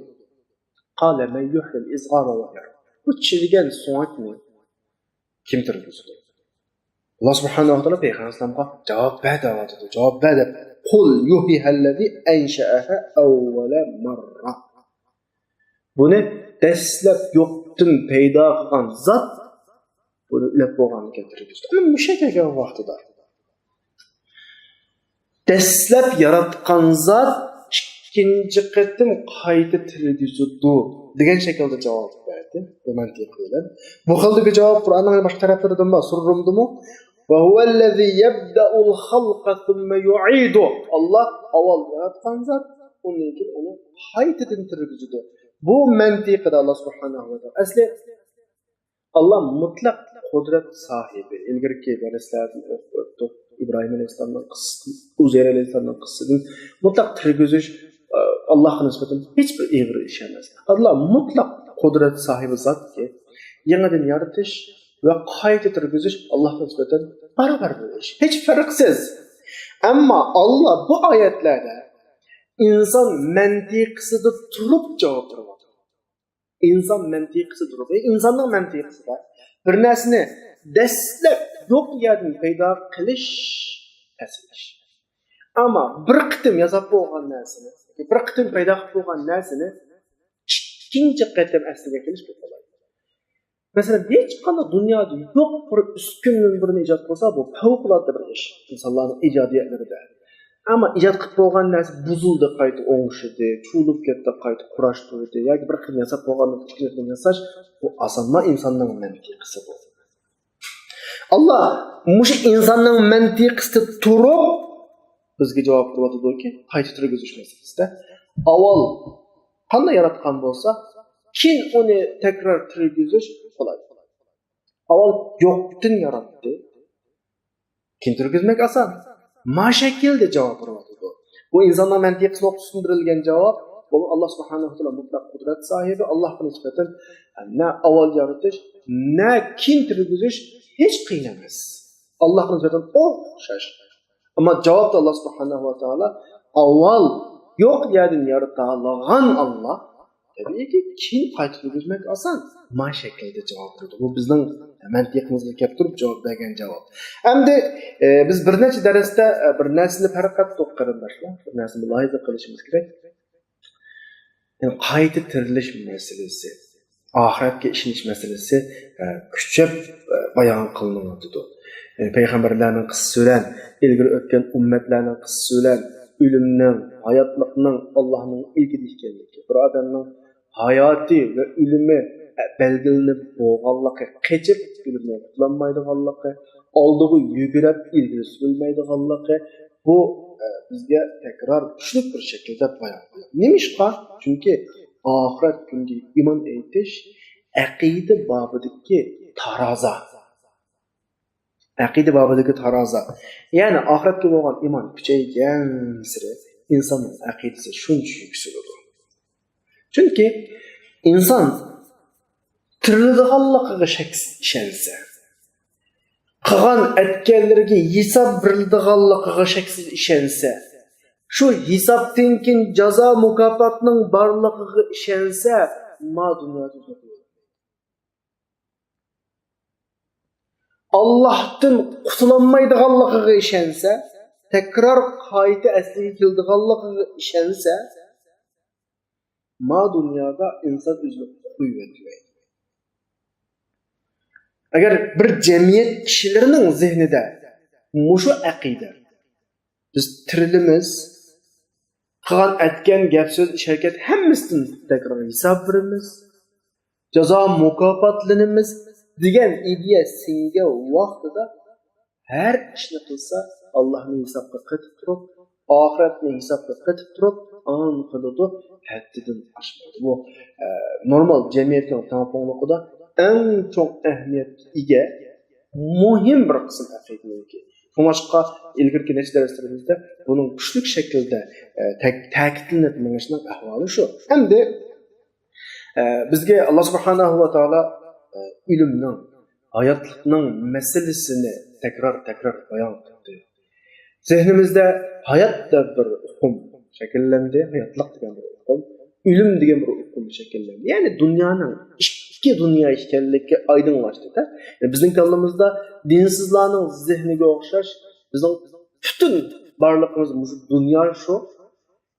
قال من يحيي العظام وهي رميم. بۇ چىرىگەن سۆڭەكنى كىم تىرىلدۈرىدۇ؟ ئاللا سۇبھانەھۇ ۋە تائالا پەيغەمبەر ئەلەيھىسسالامغا جاۋاب بەر دەۋاتىدۇ. جاۋاب بەر دەپ. قل يحييها الذي أنشأها أول مرة. بۇنى دەسلەپ يوقتىن پەيدا قىلغان زات بۇنى ئۆلۈپ بولغاندىن كېيىن تىرىلدۈرىدۇ. ئەمما مۇشۇ كەلگەن ۋاقتىدا دەسلەپ ياراتقان زات ئىككىنچى قېتىم قايتا تىرىلگۈزىدۇ دېگەن شەكىلدە جاۋاب بەردى. بۇ مەنتىق بىلەن. بۇ خىلدىكى جاۋاب قۇرئاننىڭ باشقا تەرەپلىرىدىمۇ بار. سۈرە رۇمدىمۇ، وهو الذي يبدأ الخلق ثم يعيده. ئاللا ئاۋۋال ياراتقان زات، ئۇندىن كېيىن ئۇنى قايتىدىن تىرىلگۈزىدۇ. بۇ مەنتىقىدا ئاللا سۇبھانەھۇ ۋە تائالا ئەسلى ئاللا مۇتلەق قۇدرەت ساھىبى. ئىلگىرىكى دەرسلەردىن ئوقۇپ ئۆتتۇق. ئىبراھىم ئەلەيھىسسالامنىڭ قىسسىسى، ئۇزەير ئەلەيھىسسالامنىڭ قىسسىسىدىن مۇتلەق تىرىلگۈزۈش، ئە، ئاللاغا نىسبەتەن ھېچبىر ئېغىر ئىش ئەمەس. ئاللا مۇتلەق قۇدرەت ساھىبى زاتكى، يېڭىدىن يارىتىش ۋە قايتا تىرىلگۈزۈش ئاللاغا نىسبەتەن باراۋەر بىر ئىش. ھېچ پەرقسىز. ئەمما ئاللا بۇ ئايەتلەردە ئىنسان مەنتىقىسىدە تۇرۇپ جاۋاب بېرىۋاتىدۇ. ئىنسان مەنتىقىسى تۇرۇپ، ئىنساننىڭ مەنتىقىسىدە بىر نەرسىنى دەسلەپ يوق يەردىن پەيدا قىلىش تەس ئىش. ئەمما بىر قېتىم ياساپ بولغان نەرسىنى، بىر قېتىم پەيدا قىلىپ بولغان نەرسىنى ئىككىنچى قېتىم ئەسلىگە كېلىش بەك قولاي. مەسىلەن، ھېچقانداق دۇنيادا يوق بىر ئۈسكۈن مۇنبىرىنى ئىجاد قىلسا، بۇ پەۋقۇلئاددە بىر ئىش ئىنسانلارنىڭ ئىجادىيەتلىرىدە. ئەمما ئىجاد قىلىپ بولغان نەرسە بۇزۇلدى، قايتا ئوڭشىدى، چۇۋۇلۇپ كەتتى، قايتا قۇراشتۇردى ياكى بىر قېتىم ياساپ بولغاندىن كېيىن ئىككىنچى قېتىم ياساش، بۇ ئاسانلا ئىنساننىڭ مەنتىقىسى بولدى. ئاللا مۇشۇ ئىنساننىڭ مەنتىقىسىدە تۇرۇپ بىزگە جاۋاب بېرىۋاتىدۇكى، قايتا تىرگۈزۈش مەسىلىسىدە ئاۋۋال قانداق ياراتقان بولسا، كېيىن ئۇنى تەكرار تىرگۈزۈش قولاي. ئاۋۋال يوقتىن ياراتتى، كېيىن تىرگۈزمەك ئاسان. ما شەكىلدە جاۋاب بېرىۋاتىدۇ. بۇ ئىنساننىڭ مەنتىقىسى نۇقتىسىدىن بېرىلگەن جاۋاب. بۇ ئاللا سۇبھانەھۇ ۋە تائالا مۇتلەق قۇدرەت ساھىبى. ئاللاغا نىسبەتەن نە ئاۋۋال يارىتىش، نە كېيىن تىرگۈزۈش ھېچ قىيىن ئەمەس. ئاللاغا نىسبەتەن ئوخشاش. ئەمما جاۋابتا ئاللا سۇبھانەھۇ ۋە تائالا ئاۋۋال يوق يەردىن يارىتالىغان ئاللا. تەبىئىيكى، كېيىن قايتا تىرگۈزمەك ئاسان. ما شەكىلدە جاۋاب بېرىدۇ. بۇ بىزنىڭ مەنتىقىمىزغا كەپ تۇرۇپ جاۋاب بەرگەن جاۋاب. ئەمدى، ئە، بىز بىر نەچچە دەرستە، ئە، بىر نەرسىنى پەرق قىلىپ قېرىنداشلار، بىر نەرسىنى مۇلاھىزە قىلىشىمىز كېرەك. يەنى قايتا تىرىلىش مەسىلىسى، ئاخىرەتكە ئىشىنىش مەسىلىسى، ئە، كۈچەپ، ئە، بايان قىلىنىۋاتىدۇ. يەنى پەيغەمبەرلەرنىڭ قىسسىسى بىلەن، ئىلگىرى ئۆتكەن ئۈممەتلەرنىڭ قىسسىسى بىلەن، ئۆلۈمنىڭ، ھاياتلىقنىڭ ئاللانىڭ ئىلكىدە ئىكەنلىكى، بىر ئادەمنىڭ ھاياتى ۋە ئۆلۈمى بەلگىلىنىپ بولغانلىقى، قېچىپ ئۆلۈمدىن قۇتۇلالمايدىغانلىقى، ئالدىغا يۈگۈرۈپ ئىلگىرى سۈرۈلمەيدىغانلىقى، بۇ، ئە، بىزگە تەكرار كۈچلۈك بىر شەكىلدە بايان قىلىنغان. نېمىشقا؟ چۈنكى ئاخىرەت كۈنىگە ئىمان ئېيتىش ئەقىدە بابىدىكى تارازا. ئەقىدە بابىدىكى تارازا. يەنى ئاخىرەتكە بولغان ئىمان كۈچەيگەنسېرى ئىنساننىڭ ئەقىدىسى شۇنچە يۈكسىلىدۇ. چۈنكى ئىنسان تىرىلىدىغانلىقىغا شەكسىز ئىشەنسە، قىلغان ئەتكەنلىرىگە ھېساب بېرىلىدىغانلىقىغا شەكسىز ئىشەنسە، شۇ ھېسابتىن كېيىن جازا مۇكاپاتنىڭ بارلىقىغا ئىشەنسە، ما دۇنيادا ئاللاھتىن قۇتۇلالمايدىغانلىقىغا ئىشەنسە، تەكرار قايتا ئەسلىگە كېلىدىغانلىقىغا ئىشەنسە، ما دۇنيادا ئىنسان ئۆزىنى قويۇۋەتمەيدۇ. ئەگەر بىر جەمئىيەت كىشىلىرىنىڭ زېھنىدە مۇشۇ ئەقىدە، بىز تىرىلىمىز، قىلغان ئەتكەن گەپ سۆز ئىش ھەرىكەت ھەممىسىدىن تەكرار ھېساب بېرىمىز، جازا مۇكاپاتلىنىمىز دېگەن ئىدىيە سىڭگەن ۋاقتىدا ھەر ئىشنى قىلسا ئاللاھنى ھېسابقا قېتىپ تۇرۇپ، ئاخىرەتنى ھېسابقا قېتىپ تۇرۇپ ئان قىلىدۇ، ھەددىدىن ئاشمايدۇ. بۇ، ئە، نورمال جەمئىيەتنىڭ تەڭپۇڭلۇقىدا ئەڭ چوڭ ئەھمىيەتكە ئىگە مۇھىم بىر قىسىم ئەقىدىنىڭكى. شۇڭلاشقا ئىلگىرىكى نەچچە دەرسلىرىمىزدە بۇنىڭ كۈچلۈك شەكىلدە، ئە، تەك-، تەكىتلىنىپ مېڭىشنىڭ ئەھۋالى شۇ. ئەمدى، ئە، بىزگە ئاللا سۇبھانەھۇ ۋە تائالا، ئە، ئۆلۈمنىڭ، ھاياتلىقنىڭ مەسىلىسىنى تەكرار، تەكرار بايان قىلدى. زېھنىمىزدە ھايات دەپ بىر ئۇقۇم شەكىللەندى، ھاياتلىق دېگەن بىر ئۇقۇم، ئۆلۈم دېگەن بىر ئۇقۇم شەكىللەندى. يەنى دۇنيانىڭ ئىككى دۇنيا ئىكەنلىكى ئايدىڭلاشتى-دە. بىزنىڭ كاللىمىزدا دىنسىزلارنىڭ زېھنىگە ئوخشاش، بىزنىڭ پۈتۈن بارلىقىمىز مۇشۇ دۇنيا شۇ.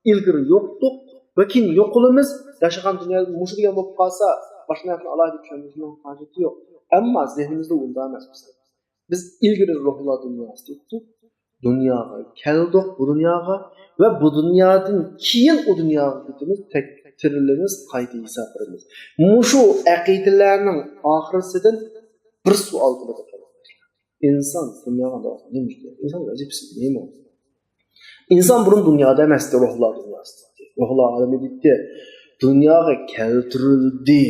ئىلگىرى يوقتۇق ۋە كېيىن يوقىلىمىز. ياشىغان دۇنيا مۇشۇ دېگەن بولۇپ قالسا، باشقا نەرسىنى ئالاھىدە چۈشەنمىشنىڭ ھاجىتى يوق. ئەمما زېھنىمىزدە ئۇنداق ئەمەس بىزنىڭ. بىز ئىلگىرى روھلار دۇنياسىدا ئۆتتۇق، دۇنياغا كەلدۇق، بۇ دۇنياغا، ۋە بۇ دۇنيادىن كېيىن ئۇ دۇنياغا كېتىمىز، تەك-، تىرىلىمىز، قايتا ھېساب بېرىمىز. مۇشۇ ئەقىدىلەرنىڭ ئاخىرىسىدىن بىر سوئال كېلىدۇ. ئىنسان دۇنياغا نېمە ئىشلەيدۇ؟ ئىنسان ۋەزىپىسى نېمە؟ ئىنسان بۇرۇن دۇنيادا ئەمەستى، روھلار دۇنياسىدا. روھلار ئالىمى دېيىتتى، دۇنياغا كەلتۈرۈلدى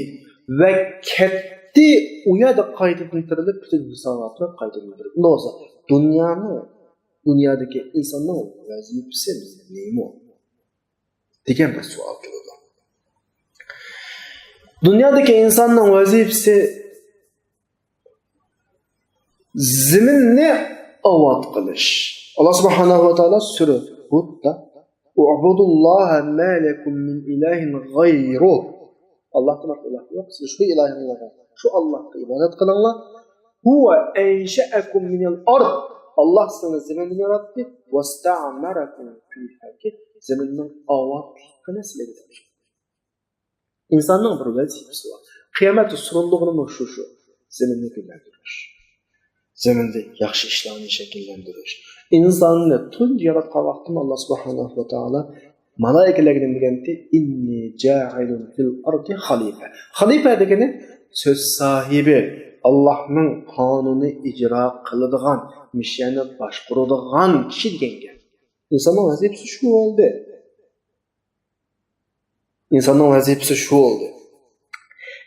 ۋە كەتتى، ئۇ يەردە قايتىدىن تىرىلىپ، پۈتۈن ھېساباتنى قايتىدىن بېرىدۇ. ئۇنداق بولسا، دۇنيانىڭ، دۇنيادىكى ئىنساننىڭ ۋەزىپىسى نېمە؟ دېگەن بىر سوئال كېلىدۇ. دۇنيادىكى ئىنساننىڭ ۋەزىپىسى زېمىننى ئاۋات قىلىش. ئاللا سۇبھانەھۇ ۋە تائالا سۈرە ھۇددا، «ئۇئبۇدۇللاھە مە لەكۇم مىن ئىلاھىن غەيرۇھ.» ئاللاھتىن باشقا ئىلاھ يوق. سىز شۇ ئىلاھىڭلارغا، شۇ ئاللاھقا ئىبادەت قىلىڭلار. «ھۇۋە ئەنشەئەكۇم مىنەل ئارد.» ئاللاھ سىزنى زېمىندىن ياراتتى. «ۋەستەئمەرەكۇم فىھا.» زېمىننىڭ ئاۋاتلىقىنى سىلەرگە تاپشۇردى. ئىنساننىڭ بىر ۋەزىپىسى بار. قىيامەتتە سورىلىدىغىنىمۇ شۇ، شۇ. زېمىننى گۈللەندۈرۈش. زېمىندە ياخشى ئىشلارنى شەكىللەندۈرۈش. ئىنساننى تۇنجى ياراتقان ۋاقتىمۇ ئاللا سۇبھانەھۇ ۋە تائالا مالائىكىلەرگە نېمە دېگەنتى؟ «ئىننى جائىلۇن فىل ئەردى خەلىپە.» خەلىپە دېگىنى سۆز ساھىبى، ئاللانىڭ قانۇنى ئىجرا قىلىدىغان، مىشەنى باشقۇرىدىغان كىشى دېگەن گەپ. ئىنساننىڭ ۋەزىپىسى شۇ بولدى. ئىنساننىڭ ۋەزىپىسى شۇ بولدى.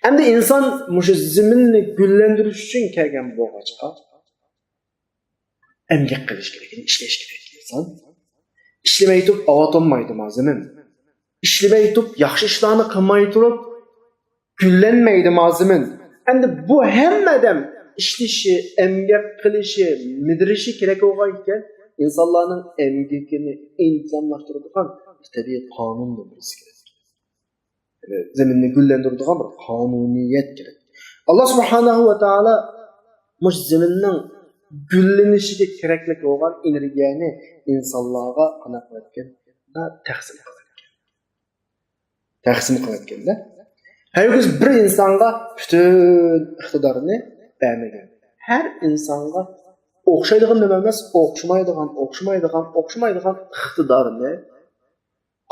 ئەمدى ئىنسان مۇشۇ زېمىننى گۈللەندۈرۈش ئۈچۈن كەلگەن بولغاچقا، ئەمگەك قىلىش كېرەك، ئىشلەش كېرەك ئىنسان. ئىشلىمەي تۇرۇپ ئاۋاتالمايدۇ ما زېمىن. ئىشلىمەي تۇرۇپ، ياخشى ئىشلارنى قىلماي تۇرۇپ، گۈللەنمەيدۇ ما زېمىن. ئەمدى بۇ ھەممە ئادەم ئىشلىشى، ئەمگەك قىلىشى، مىدىرىشى كېرەك بولغان ئىكەن، ئىنسانلارنىڭ ئەمگىكىنى ئىنتىزاملاشتۇرىدىغان تەبىئىي قانۇننى بىلىشى كېرەك. زېمىننى گۈللەندۈرىدىغان بىر قانۇنىيەت كېرەك. ئاللا سۇبھانەھۇ ۋە تائالا مۇشۇ زېمىننىڭ گۈللىنىشىگە كېرەكلىك بولغان ئېنېرگىيەنى ئىنسانلارغا قانداق قىلىۋەتكەن؟ تەقسىم قىلىۋەتكەن. تەقسىم قىلىۋەتكەندە، ھەرگىز بىر ئىنسانغا پۈتۈن ئىقتىدارنى بەرمىگەن. ھەر ئىنسانغا ئوخشايدىغان نېمە ئەمەس، ئوخشىمايدىغان، ئوخشىمايدىغان، ئوخشىمايدىغان ئىقتىدارنى،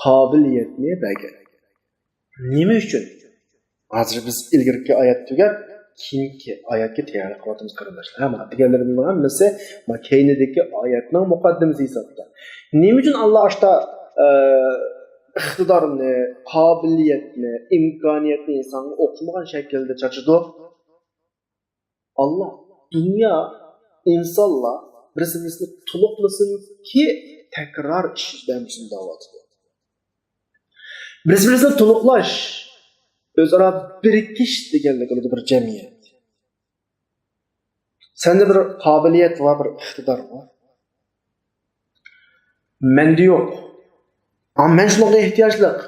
قابىلىيەتنى بەرگەن. نېمە ئۈچۈن؟ ھازىر بىز ئىلگىرىكى ئايەت تۈگەپ، كېيىنكى ئايەتكە تەييارلىق قىلىۋاتىمىز، قېرىنداشلار. ھە، مانا دېگەنلىرىمنىڭ ھەممىسى ما كەينىدىكى ئايەتنىڭ مۇقەددىمىسى ھېسابتا. نېمە ئۈچۈن ئاللا ئاشتا، ئە، ئىقتىدارنى، قابىلىيەتنى، ئىمكانىيەتنى ئىنسانغا ئوخشىمىغان شەكىلدە چاچىدۇ؟ ئاللا، دۇنيا، ئىنسانلار بىرسى-بىرسىنى تولۇقلىسۇنكى، تەكرار ئىش يۈز بەرمىسۇن دەۋاتىدۇ. بىرسى-بىرسىنى تولۇقلاش، ئۆزئارا بىرىكىش دېگەنلىك بولىدۇ بىر جەمئىيەت. سەندە بىر قابىلىيەت بار، بىر ئىقتىدار بار. مەندە يوق. ئەمما مەن شۇنىڭغا ئېھتىياجلىق.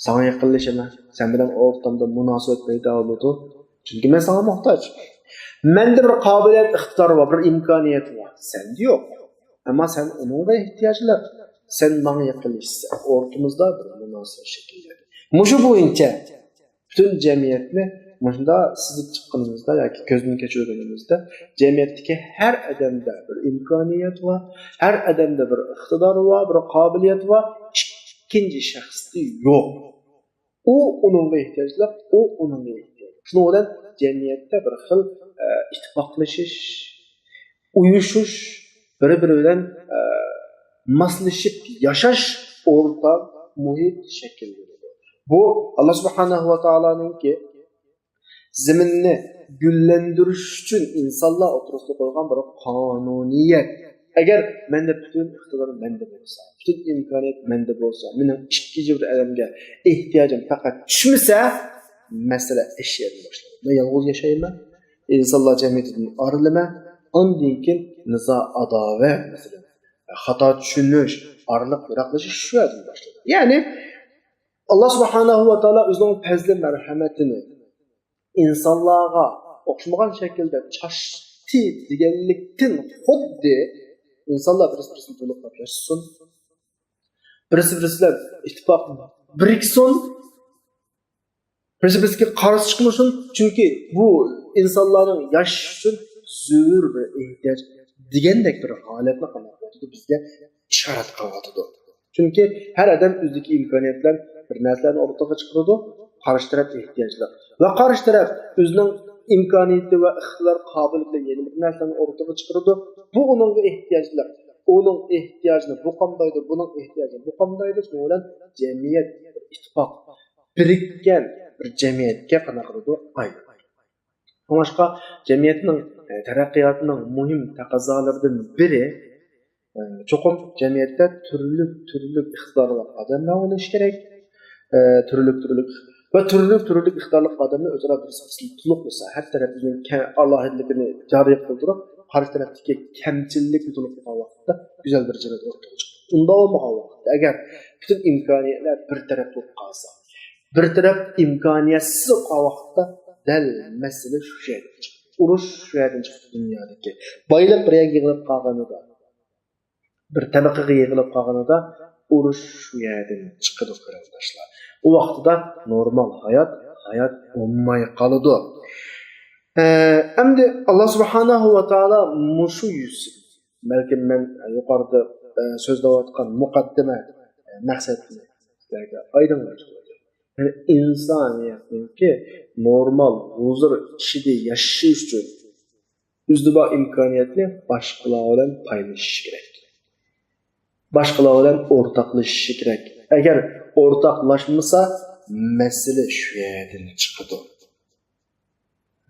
ساڭا يېقىنلىشىمەن. سەن بىلەن ئورتامدا مۇناسىۋەت پەيدا بولىدۇ. چۈنكى مەن ساڭا موھتاج. مەندە بىر قابىلىيەت، ئىقتىدار بار، بىر ئىمكانىيەت بار. سەندە يوق. ئەمما سەن ئۇنىڭغا ئېھتىياجلىق. سەن ماڭا يېقىنلىشىسەن. ئورتىمىزدا بىر مۇناسىۋەت شەكىللەنىدۇ. مۇشۇ بويىچە پۈتۈن جەمئىيەتنى مۇشۇنداق سىزىپ چىققىنىمىزدا ياكى كۆزدىن كەچۈرگىنىمىزدە، جەمئىيەتتىكى ھەر ئادەمدە بىر ئىمكانىيەت بار، ھەر ئادەمدە بىر ئىقتىدار بار، بىر قابىلىيەت بار، ئىككىنچى شەخستە يوق. ئۇ ئۇنىڭغا ئېھتىياجلىق، ئۇ ئۇنىڭغا ئېھتىياجلىق. شۇنىڭ بىلەن جەمئىيەتتە بىر خىل، ئە، ئىتتىپاقلىشىش، ئۇيۇشۇش، بىر-بىرى بىلەن، ئە، ماسلىشىپ ياشاش ئورتاق مۇھىت شەكىللىنىدۇ. بۇ ئاللا سۇبھانەھۇ ۋە تائالانىڭكى زېمىننى گۈللەندۈرۈش ئۈچۈن ئىنسانلار ئوتتۇرىسىدا قويغان بىر قانۇنىيەت. ئەگەر مەندە پۈتۈن ئىقتىدار مەندە بولسا، پۈتۈن ئىمكانىيەت مەندە بولسا، مېنىڭ ئىككىنچى بىر ئادەمگە ئېھتىياجىم پەقەت چۈشمىسە، مەسىلە ئەشيادىن باشلىنىدۇ. مەن يالغۇز ياشايمەن، ئىنسانلار جەمئىيىتىدىن ئايرىلىمەن، ئاندىن كېيىن نىزا، ئاداۋەت، مەسىلەن، خاتا چۈشىنىش، ئارىلىق يىراقلىشىش شۇ يەردىن باشلىنىدۇ. يەنى، ئاللا سۇبھانەھۇ ۋە تائالا ئۆزىنىڭ پەزلى مەرھەمىتىنى ئىنسانلارغا ئوخشىمىغان شەكىلدە چاچتى دېگەنلىكتىن، خۇددى ئىنسانلار بىرسى بىرسىنى تولۇقلاپ ياشىسۇن، بىرسى بىرسى بىلەن ئىتتىپاق بىرىكسۇن، بىرسى بىرسىگە قارشى چىقمىسۇن، چۈنكى بۇ ئىنسانلارنىڭ ياشىشى ئۈچۈن زۆرۈر بىر ئېھتىياج دېگەندەك بىر ھالەتنى قانداق قىلىۋاتىدۇ، بىزگە ئىشارەت قىلىۋاتىدۇ. چۈنكى ھەر ئادەم ئۆزىدىكى ئىمكانىيەت بىلەن بىر نەرسىلەرنى ئوتتۇرىغا چىقىرىدۇ، قارشى تەرەپ ئېھتىياجلىق. ۋە قارشى تەرەپ ئۆزىنىڭ ئىمكانىيىتى ۋە ئىقتىدار قابىلىيىتى بىلەن يەنە بىر نەرسىلەرنى ئوتتۇرىغا چىقىرىدۇ. بۇ ئۇنىڭغا ئېھتىياجلىق. ئۇنىڭ ئېھتىياجىنى بۇ قامدايدۇ، بۇنىڭ ئېھتىياجىنى بۇ قامدايدۇ. شۇنىڭ بىلەن جەمئىيەت بىر ئىتتىپاق، بىرىككەن بىر جەمئىيەتكە قانداق قىلىدۇ؟ ئايلىنىدۇ. شۇڭلاشقا جەمئىيەتنىڭ، ئە، تەرەققىياتىنىڭ مۇھىم تەقەززالىرىدىن بىرى، ئە، چوقۇم جەمئىيەتتە تۈرلۈك، تۈرلۈك ئىقتىدارلىق ئادەملەر بولۇشى كېرەك. ئە، تۈرلۈك، تۈرلۈك ۋە تۈرلۈك، تۈرلۈك ئىقتىدارلىق ئادەملەر ئۆزئارا بىرسى-بىرسىنى تولۇقلىسا، ھەر تەرەپ ئۆزىنىڭ كە-، ئالاھىدىلىكىنى جارى قىلدۇرۇپ، قارشى تەرەپتىكى كەمچىللىكنى تولۇقلىغان ۋاقىتتا گۈزەل بىر جەمئىيەت ئورتىغا چىقىدۇ. ئۇنداق بولمىغان ۋاقىتتا، ئەگەر پۈتۈن ئىمكانىيەتلەر بىر تەرەپ بولۇپ قالسا، بىر تەرەپ ئىمكانىيەتسىز بولۇپ قالغان ۋاقىتتا، دەل مەسىلە شۇ يەردىن چىقىدۇ. ئۇرۇش شۇ يەردىن چىقىدۇ دۇنيادىكى. بايلىق بىر يەرگە يىغىلىپ قالغىنىدا، بىر تەبىقىگە يىغىلىپ قالغىنىدا، ئۇرۇش شۇ يەردىن چىقىدۇ، قېرىنداشلار. ئۇ ۋاقتىدا نورمال ھايات ھايات بولماي قالىدۇ. ئە، ئەمدى ئاللا سۇبھانەھۇ ۋە تائالا مۇشۇ يۈزىسىدىن، بەلكىم مەن يۇقىرىدا، ئە، سۆزلەۋاتقان مۇقەددىمە، ئە، مەقسەتنى سىلەرگە ئايدىڭلاشتۇردى. يەنى ئىنسانىيەتنىڭكى نورمال ھۇزۇر ئىچىدە ياشىشى ئۈچۈن ئۆزىدە بار ئىمكانىيەتنى باشقىلار بىلەن پايلىشىشى كېرەك. باشقىلار بىلەن ئورتاقلىشىشى كېرەك. ئەگەر ئورتاقلاشمىسا، مەسىلە شۇ يەردىن چىقىدۇ.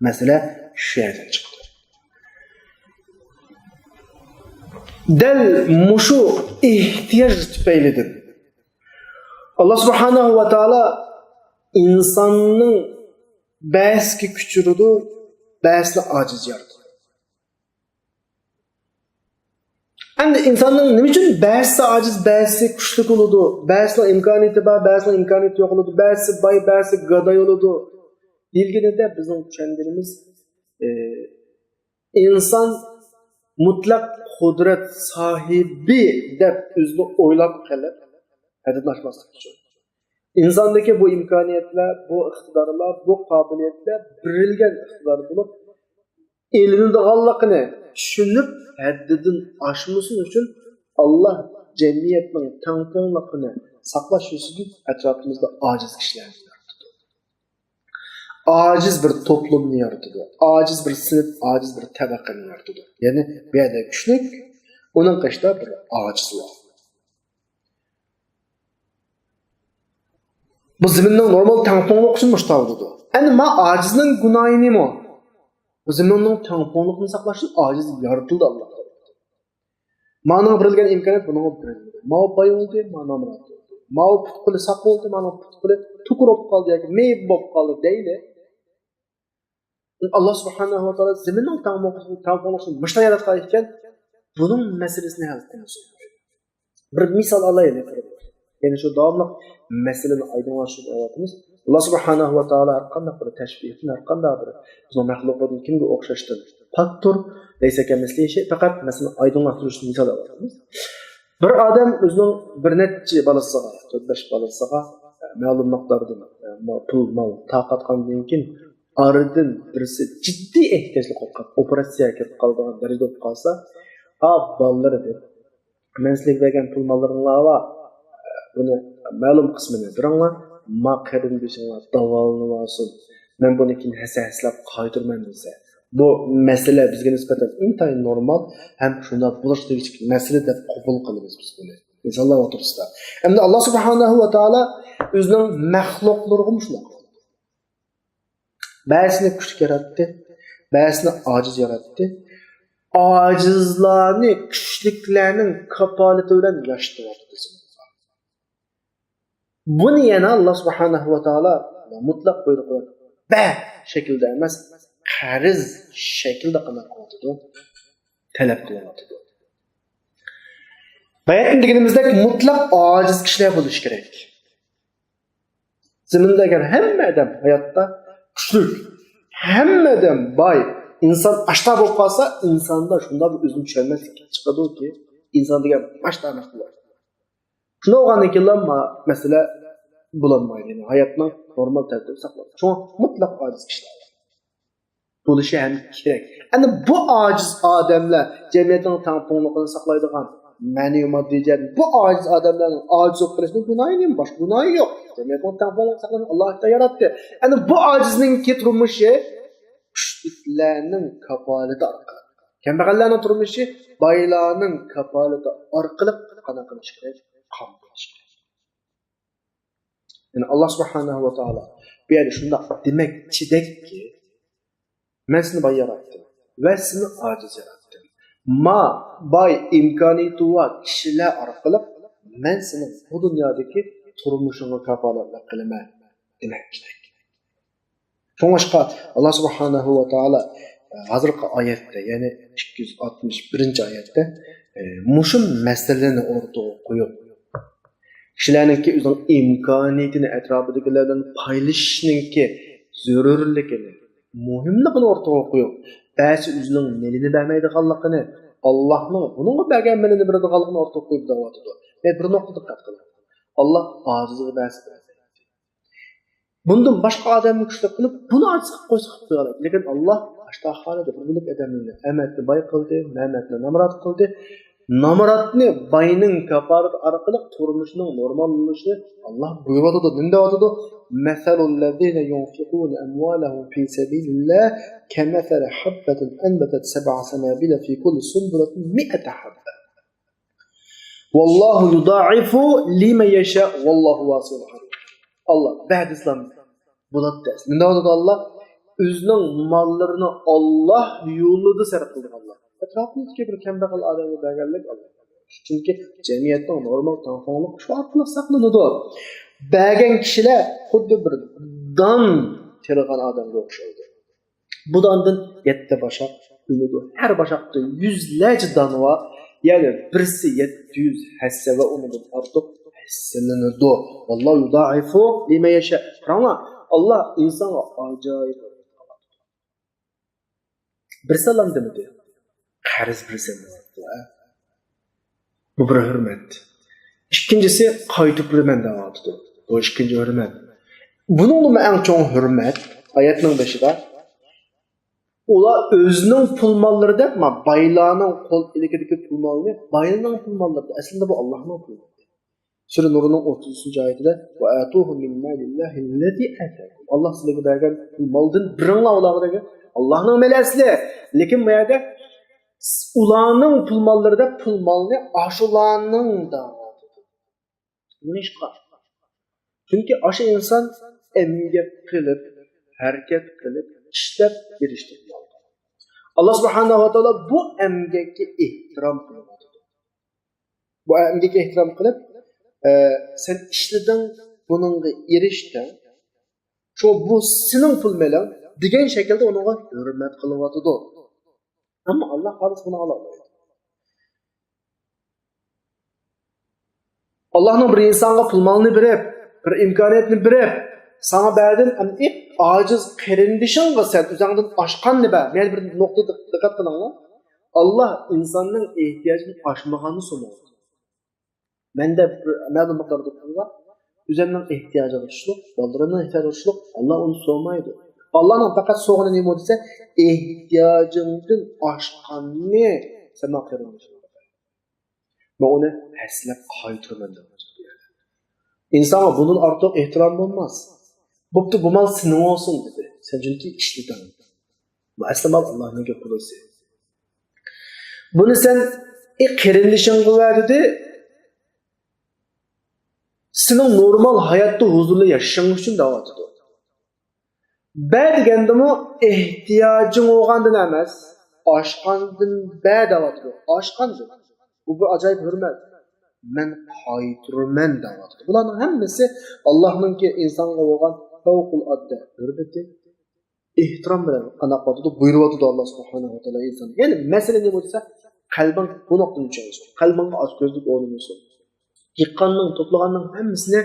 مەسىلە شۇ يەردىن چىقىدۇ. دەل مۇشۇ ئېھتىياج تۈپەيلىدىن ئاللا سۇبھانەھۇ ۋە تائالا ئىنساننىڭ بەزىسىگە كۈچ بېرىدۇ، بەزىسىنى ئاجىز يارىتىدۇ. ئەمدى ئىنساننىڭ نېمە ئۈچۈن بەزىسى ئاجىز، بەزىسى كۈچلۈك بولىدۇ، بەزىسىنىڭ ئىمكانىيىتى بار، بەزىسىنىڭ ئىمكانىيىتى يوق بولىدۇ، بەزىسى باي، بەزىسى گاداي بولىدۇ دېيىلگىنىدە، بىزنىڭ چۈشەنگىنىمىز، ئى، ئىنسان مۇتلەق قۇدرەت ساھىبى دەپ ئۆزىنى ئويلاپ قېلىپ، ھەددىدىن ئاشماسلىق ئۈچۈن. ئىنساندىكى بۇ ئىمكانىيەتلەر، بۇ ئىقتىدارلار، بۇ قابىلىيەتلەر بېرىلگەن ئىقتىدار بولۇپ، ئېلىنىدىغانلىقىنى چۈشىنىپ، ھەددىدىن ئاشمىسۇن ئۈچۈن، ئاللا جەمئىيەتنىڭ تەڭپۇڭلۇقىنى ساقلاش يۈزىسىدىن ئەتراپىمىزدا ئاجىز كىشىلەرنى يارىتىدۇ. ئاجىز بىر توپلۇمنى يارىتىدۇ. ئاجىز بىر سىنىپ، ئاجىز بىر تەبەقىنى يارىتىدۇ. يەنى بۇ يەردە كۈچلۈك، ئۇنىڭ قېشىدا بىر ئاجىز بار. بۇ زېمىننىڭ نورمال تەڭپۇڭلۇقى ئۈچۈن مۇشۇنداق بولىدۇ. ئەمدى ما ئاجىزنىڭ گۇناھى نېمە؟ بۇ زېمىننىڭ تەڭپۇڭلۇقىنى ساقلاش ئۈچۈن ئاجىز يارىتىلدى ئاللا تائالا. مانىڭغا بېرىلگەن ئىمكانىيەت بۇنىڭغا بېرىلمىدى. ماۋۇ باي بولدى، ما نامرات بولدى. ماۋۇ پۇت-قولى ساق بولدى، مانىڭ پۇت-قولى تۇكۇر بولۇپ قالدى ياكى مېيىپ بولۇپ قالدى دەيلى. ئاللا سۇبھانەھۇ ۋە تائالا زېمىننىڭ تەڭپۇڭلۇقىنى مۇشۇنداق ياراتقان ئىكەن، بۇنىڭ مەسىلىسىنى ھەل قىلمىسۇن. بىر مىسال ئالايلى. يەنى شۇ داۋاملىق مەسىلىنى ئايدىڭلاشتۇرۇپ ئېلىۋاتىمىز. ئاللا سۇبھانەھۇ ۋە تائالا ھەر قانداق بىر تەشبىھتىن، ھەر قانداق بىر بىزنىڭ مەخلۇقىدىن كىمگە ئوخشاشتىن پاكتۇر. لەيسە كەمىسلىھى شەي، پەقەت مەسىلىنى ئايدىڭلاشتۇرۇش ئۈچۈن مىسال ئېلىۋاتىمىز. بىر ئادەم ئۆزىنىڭ بىر نەچچە بالىسىغا، تۆت-بەش بالىسىغا، ئە، مەلۇم مىقداردىن، ئە، ما-، پۇل، مال تارقاتقاندىن كېيىن، ئارىدىن بىرسى جىددىي ئېھتىياجلىق بولۇپ قالىدۇ، ئوپېراتسىيەگە كىرىپ قالىدىغان دەرىجىدە بولۇپ قالسا، «ئا بالىلىرى» دەپ، «مەن سىلەرگە بەرگەن پۇل ماللىرىڭلار بار، بۇنى مەلۇم قىسمىنى بېرىڭلار، ما قېرىندىشىڭلار داۋالىنىۋالسۇن، مەن بۇنى كېيىن ھەسسە-ھەسسىلەپ قايتۇرىمەن» دېسە، بۇ مەسىلە بىزگە نىسبەتەن ئىنتايىن نورمال ھەم شۇنداق بولۇشقا تېگىشلىك مەسىلە دەپ قوبۇل قىلىمىز بىز بۇنى. ئىنسانلار ئوتتۇرىسىدا. ئەمدى ئاللا سۇبھانەھۇ ۋە تائالا ئۆزىنىڭ مەخلۇقلىرىغا مۇشۇنداق قىلىدۇ. بەزىسىنى كۈچلۈك ياراتتى، بەزىسىنى ئاجىز ياراتتى. ئاجىزلارنى كۈچلۈكلەرنىڭ كاپالىتى بىلەن ياشىتىۋاتىدۇ. بۇنى يەنە ئاللا سۇبھانەھۇ ۋە تائالا مۇتلەق بۇيرۇقى بەر شەكلىدە ئەمەس، قەرز شەكلىدە قانداق قىلىۋاتىدۇ؟ تەلەپ قىلىۋاتىدۇ. باياتىن دېگىنىمىزدەك مۇتلەق ئاجىز كىشىلەر بولۇشى كېرەك. زېمىندا ئەگەر ھەممە ئادەم ھاياتتا كۈچلۈك، ھەممە ئادەم باي، ئىنسان ئاشتا بولۇپ قالسا، ئىنساندا شۇنداق بىر ئۆزىنى چۈشەنمەسلىك كېلىپ چىقىدۇكى، ئىنسان دېگەن ماشتا ئەمەس بۇلار. شۇنداق بولغاندىن كېيىنلا ما-، مەسىلە بولالمايدۇ. يەنى ھاياتنىڭ نورمال تەرتىپى ساقلانمايدۇ. شۇڭا مۇتلەق ئاجىز كىشىلەر بولۇشى ھەم كېرەك. ئەنە بۇ ئاجىز ئادەملەر جەمئىيەتنىڭ تەڭپۇڭلۇقىنى ساقلايدىغان، مەنىۋى ماددىي جەھەتتىن بۇ ئاجىز ئادەملەرنىڭ ئاجىز بولۇپ قېلىشىنىڭ گۇناھى نېمە؟ باشقا گۇناھى يوق. جەمئىيەتنىڭ تەڭپۇڭلۇقىنى ساقلىغان ئاللا تائالا ياراتتى. ئەنە بۇ ئاجىزنىڭكى تۇرمۇشى كۈچلۈكلەرنىڭ كاپالىتى ئارقىلىق. كەمبەغەللەرنىڭ تۇرمۇشى بايلارنىڭ كاپالىتى ئارقىلىق قانداق قىلىش كېرەك؟ قامدىلىش كېرەك. يەنى ئاللا سۇبھانەھۇ ۋە تائالا بۇ يەردە شۇنداق دېمەكچىدەككى، مەن سېنى باي ياراتتىم ۋە سېنى ئاجىز ياراتتىم. ما باي ئىمكانىيىتى بار كىشىلەر ئارقىلىق مەن سېنىڭ بۇ دۇنيادىكى تۇرمۇشۇڭغا كاپالەتلىك قىلىمەن دېمەكچىدەك. شۇڭلاشقا ئاللا سۇبھانەھۇ ۋە تائالا، ئە، ھازىرقى ئايەتتە، يەنى ئىككى يۈز ئاتمىش بىرىنچى ئايەتتە، ئە، مۇشۇ مەسىلىنى ئوتتۇرىغا قويۇپ، كىشىلەرنىڭكى ئۆزىنىڭ ئىمكانىيىتىنى ئەتراپىدىكىلەر بىلەن پايلىشىشنىڭكى زۆرۈرلۈكىنى، مۇھىملىقىنى ئوتتۇرىغا قويۇپ، بەزىسى ئۆزىنىڭ مېلىنى بەرمەيدىغانلىقىنى، ئاللانىڭ بۇنىڭغا بەرگەن مېلىنى بېرىدىغانلىقىنى ئوتتۇرىغا قويۇپ دەۋاتىدۇ. مەن بىر نۇقتا دىققەت قىلىڭ. ئاللا ئاجىزغا بەرسە بەردى. بۇندىن باشقا ئادەمنى كۈچلۈك قىلىپ، بۇنى ئاجىز قىلىپ قويسا قىلىپ قويغايلى. لېكىن ئاللاھ ئاشۇنداق خالىدى. بىر بۆلەك ئادەمنى ئەمەتنى باي قىلدى، مەمەتنى نامرات قىلدى. نامراتنى باينىڭ كاپالىتى ئارقىلىق تۇرمۇشىنىڭ نورمال بولۇشىنى ئاللاھ بۇيرۇۋاتىدۇ. نېمە دەۋاتىدۇ؟ مەسەلۇللەزىنە يۇنفىقۇنە ئەمۋالەھۇم فى سەبىلىللاھ كەمەسەلى ھەببەتىن ئەنبەتەت سەبئە سەنابىلە فى كۇللى سۇنبۇلەتىن مىئەتە ھەببە. ۋاللاھۇ يۇدائىفۇ لىمەن يەشاء ۋاللاھۇ ۋاسىئۇن ئەلىم. ئاللاھ بەدى ئىسلام بولاتتى. نېمە دەۋاتىدۇ ئاللاھ؟ ئۆزىنىڭ ماللىرىنى ئاللاھ يولىدا سەرپ قىلىدىغانلار. ئەتراپىمىزدىكى بىر كەمبەغەل ئادەمگە بەرگەنلىك ئاللاھ. چۈنكى جەمئىيەتنىڭ نورمال تەڭپۇڭلۇقى شۇ ئارقىلىق ساقلىنىدۇ. بەرگەن كىشىلەر خۇددى بىر دان تېرىغان ئادەمگە ئوخشايدۇ. بۇ داندىن يەتتە باشاق ئۈنىدۇ. ھەر باشاقتا يۈزلەرچە دانە بار. يەنى بىرسى يەتتە يۈز ھەسسە ۋە ئۇنىڭدىن ئارتۇق ھەسسىلىنىدۇ. ۋاللاھۇ يۇدائىفۇ لىمەن يەشاء. قاراڭلار، ئاللاھ ئىنسانغا ئاجايىپ بىر سالام دېمىدى. قەرز بېرىسەن دەۋاتىدۇ، ھە؟ بۇ بىر ھۆرمەت. ئىككىنچىسى، قايتۇرۇپ بېرىمەن دەۋاتىدۇ. بۇ ئىككىنچى ھۆرمەت. بۇنىڭدىمۇ ئەڭ چوڭ ھۆرمەت، ئايەتنىڭ بېشىدا، ئۇلار ئۆزىنىڭ پۇل ماللىرى دەپ، ما، بايلارنىڭ قول ئىلكىدىكى پۇل مالىنى، بايلارنىڭ پۇل ماللىرى، ئەسلىدە بۇ ئاللاھنىڭ پۇلى. سۈرە نۇرنىڭ ئوتتۇز ئۈچىنچى ئايىتىدە، ۋە ئاتۇھۇم مىن مالىللاھىللەزى ئاتاكۇم. ئاللاھ سىلەرگە بەرگەن پۇل مالدىن بېرىڭلار ئۇلارغا دېگەن. ئاللاھنىڭ مېلى ئەسلى. لېكىن بۇ يەردە ئۇلارنىڭ پۇل ماللىرى دەپ، پۇل مالنى ئاشۇلارنىڭ دەۋاتىدۇ. نېمىشقا؟ چۈنكى ئاشۇ ئىنسان ئەمگەك قىلىپ، ھەرىكەت قىلىپ، ئىشلەپ ئېرىشتى. ئاللاھ سۇبھانەھۇ ۋە تائالا بۇ ئەمگەككە ئېھتىرام قىلىۋاتىدۇ. بۇ ئەمگەككە ئېھتىرام قىلىپ، ئە، سەن ئىشلىدىڭ، بۇنىڭغا ئېرىشتىڭ، شۇ بۇ سېنىڭ پۇل مېلىڭ دېگەن شەكىلدە ئۇنىڭغا ھۆرمەت قىلىۋاتىدۇ. ئەمما ئاللاھ خالىسا بۇنى ئالالمايدۇ. ئاللاھنىڭ بىر ئىنسانغا پۇل مالنى بېرىپ، بىر ئىمكانىيەتنى بېرىپ، ساڭا بەردىم، ئەمدى ئاجىز قېرىندىشىڭغا سەن ئۆزۈڭدىن ئاشقاننى بەر. مەن بىر نۇقتىدا دىققەت قىلىڭلار. ئاللاھ ئىنساننىڭ ئېھتىياجىدىن ئاشمىغاننى سورايدۇ. مەندە بىر مەلۇم مىقداردا پۇل بار. ئۆزۈمنىڭ ئېھتىياجىغا چۈشلۈك، بالىلىرىمنىڭ ئېھتىياجىغا چۈشلۈك، ئاللاھ ئۇنى سورىمايدۇ. ئاللاھنىڭ پەقەت سورىغىنى نېمە دېسە، ئېھتىياجىڭدىن ئاشقاننى سەن ماڭا قېرىندىشىڭغا بەر. مەن ئۇنى ھەسسىلەپ قايتۇرىمەن دەپ. ئىنسانغا بۇندىن ئارتۇق ئېھتىرام بولماس. بوپتۇ، بۇ مال سېنىڭ بولسۇن دېدى. سەن چۈنكى ئىشلىتىڭ. بۇ ئەسلى مال ئاللاھنىڭكى، قۇلىسى. بۇنى سەن، ئى، قېرىندىشىڭغا بەر دېدى. سېنىڭ نورمال ھاياتتا ھۇزۇرلۇق ياشىشىڭ ئۈچۈن دەۋاتىدۇ. بەر دېگەندىمۇ ئېھتىياجىڭ بولغاندىن ئەمەس، ئاشقاندىن بەر دەۋاتىدۇ. ئاشقاندىن. بۇ بىر ئاجايىپ ھۆرمەت. مەن قايتۇرىمەن دەۋاتىدۇ. بۇلارنىڭ ھەممىسى ئاللاھنىڭكى ئىنسانغا بولغان پەۋقۇلئاددە ھۆرمىتى، ئېھتىرام بىلەن قانداق قىلىۋاتىدۇ، بۇيرۇۋاتىدۇ ئاللاھ سۇبھانەھۇ ۋە تائالا ئىنسانغا. يەنى مەسىلە نېمە دېسە، قەلبىڭ بۇ نۇقتىنى چۈشەنسۇن. قەلبىڭغا ئاچكۆزلۈك ئورنىمىسۇن. يىغقاننىڭ، توپلىغاننىڭ ھەممىسىنى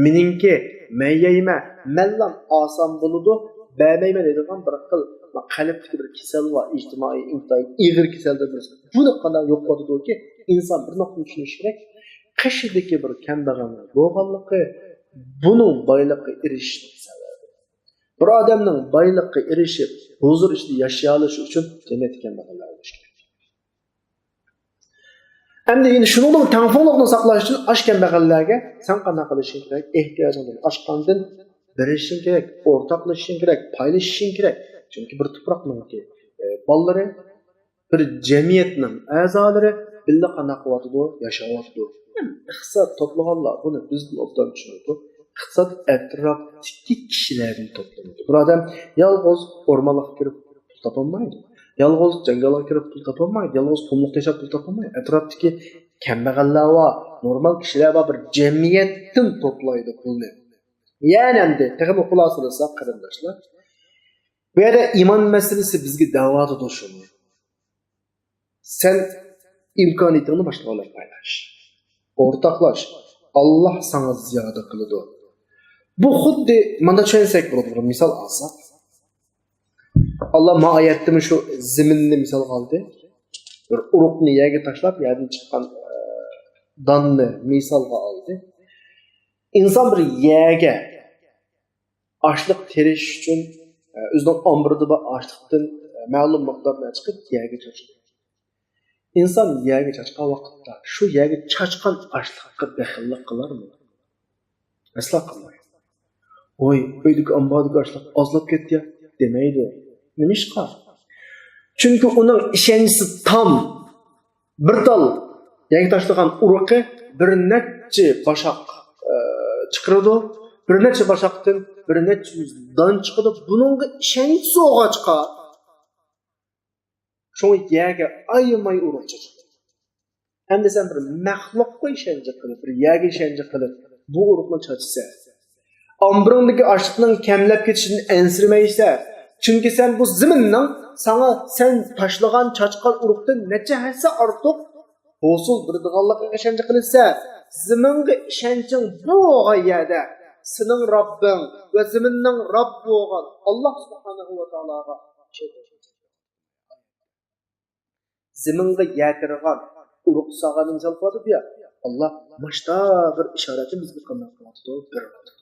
مېنىڭكى، مەن يەيمەن، مەنلا ئالسام بولىدۇ، بەرمەيمەن دەيدىغان بىر خىل قەلبتىكى بىر كېسەل بار، ئىجتىمائىي، ئىنتايىن ئېغىر كېسەلدىن بىرسى. بۇنى قانداق يوقىتىۋاتىدۇكى، ئىنسان بىر نۇقتىنى چۈشىنىشى كېرەك. قېشىدىكى بىر كەمبەغەلنىڭ بولغانلىقى، بۇنىڭ بايلىققا ئېرىشىشنىڭ سەۋەبى. بىر ئادەمنىڭ بايلىققا ئېرىشىپ، ھۇزۇر ئىچىدە ياشىيالىشى ئۈچۈن جەمئىيەتتە كەمبەغەللەر بولۇشى كېرەك. ئەمدى يەنە شۇنىڭدىن تەڭپۇڭلۇقنى ساقلاش ئۈچۈن ئاش كەمبەغەللەرگە سەن قانداق قىلىشىڭ كېرەك؟ ئېھتىياجىڭدىن ئاشقاندىن بېرىشىڭ كېرەك، ئورتاقلىشىشىڭ كېرەك، پايلىشىشىڭ كېرەك. چۈنكى بىر تۇپراقنىڭكى، ئە، بالىلىرى، بىر جەمئىيەتنىڭ ئەزالىرى بىللە قانداق قىلىۋاتىدۇ؟ ياشاۋاتىدۇ. ئىقتىساد توپلىغانلار بۇنى بىزدىن ئوبدان چۈشىنىدۇ. ئىقتىساد ئەتراپتىكى كىشىلەردىن توپلىنىدۇ. بىر ئادەم يالغۇز ئورمانلىققا كىرىپ پۇل تاپالمايدۇ. يالغۇز جاڭگالغا كىرىپ پۇل تاپالمايدۇ. يالغۇز قۇملۇقتا ياشاپ پۇل تاپالمايدۇ. ئەتراپتىكى كەمبەغەللەر بار، نورمال كىشىلەر بار، بىر جەمئىيەتتىن توپلايدۇ پۇلنى. يەنى ئەمدى تېخىمۇ خۇلاسىلىساق، قېرىنداشلار، بۇ يەردە ئىمان مەسىلىسى بىزگە دەۋاتىدۇ شۇنى. سەن ئىمكانىيىتىڭنى باشقىلار بىلەن پايلاش. ئورتاقلاش. ئاللاھ ساڭا زىيادە قىلىدۇ. بۇ خۇددى مانا چۈشەنسەك بولىدۇ، بىر مىسال ئالساق. ئاللاھ ما ئايەتتىمۇ شۇ زېمىننى مىسالغا ئالدى. بىر ئۇرۇقنى يەرگە تاشلاپ، يەردىن چىققان، ئە، داننى مىسالغا ئالدى. ئىنسان بىر يەرگە ئاشلىق تېرىش ئۈچۈن، ئە، ئۆزىنىڭ ئامبىرىدا بار ئاشلىقتىن، ئە، مەلۇم مىقدارنى چىقىپ يەرگە چاچىدۇ. ئىنسان يەرگە چاچقان ۋاقىتتا شۇ يەرگە چاچقان ئاشلىققا بېخىللىق قىلارمۇ؟ ئەسلا قىلمايدۇ. «ۋاي، ئۆيدىكى ئامباردىكى ئاشلىق ئازلاپ كەتتى يا» دېمەيدۇ. نېمىشقا؟ چۈنكى ئۇنىڭ ئىشەنچىسى تام. بىر تال يەرگە تاشلىغان ئۇرۇقى بىر نەچچە باشاق، ئە، چىقىرىدۇ. بىر نەچچە باشاقتىن بىر نەچچە يۈز دان چىقىدۇ. بۇنىڭغا ئىشەنچىسى بولغاچقا، شۇڭا يەرگە ئايىماي ئۇرۇق چاچىدۇ. ئەمدى سەن بىر مەخلۇققا ئىشەنچ قىلىپ، بىر يەرگە ئىشەنچ قىلىپ، بۇ ئۇرۇقنى چاچىسەن. ئامبىرىڭدىكى ئاشلىقنىڭ كەملەپ كېتىشىدىن ئەنسىرىمەيسەن. چۈنكى سەن بۇ زېمىننىڭ ساڭا سەن تاشلىغان، چاچقان ئۇرۇقتىن نەچچە ھەسسە ئارتۇق ھوسۇل بېرىدىغانلىقىغا ئىشەنچ قىلىسەن. زېمىنغا ئىشەنچىڭ بولغان يەردە سېنىڭ رەببىڭ ۋە زېمىننىڭ رەببى بولغان ئاللاھ سۇبھانەھۇ ۋە تائالاغا ئىشەنچ. زېمىنغا يەتىرىغان ئۇرۇق ساغاننى مىسال قىلىۋاتىدۇ يا، ئاللاھ ماشتا بىر ئىشارەتنى بىزگە قانداق قىلىۋاتىدۇ؟ بېرىۋاتىدۇ.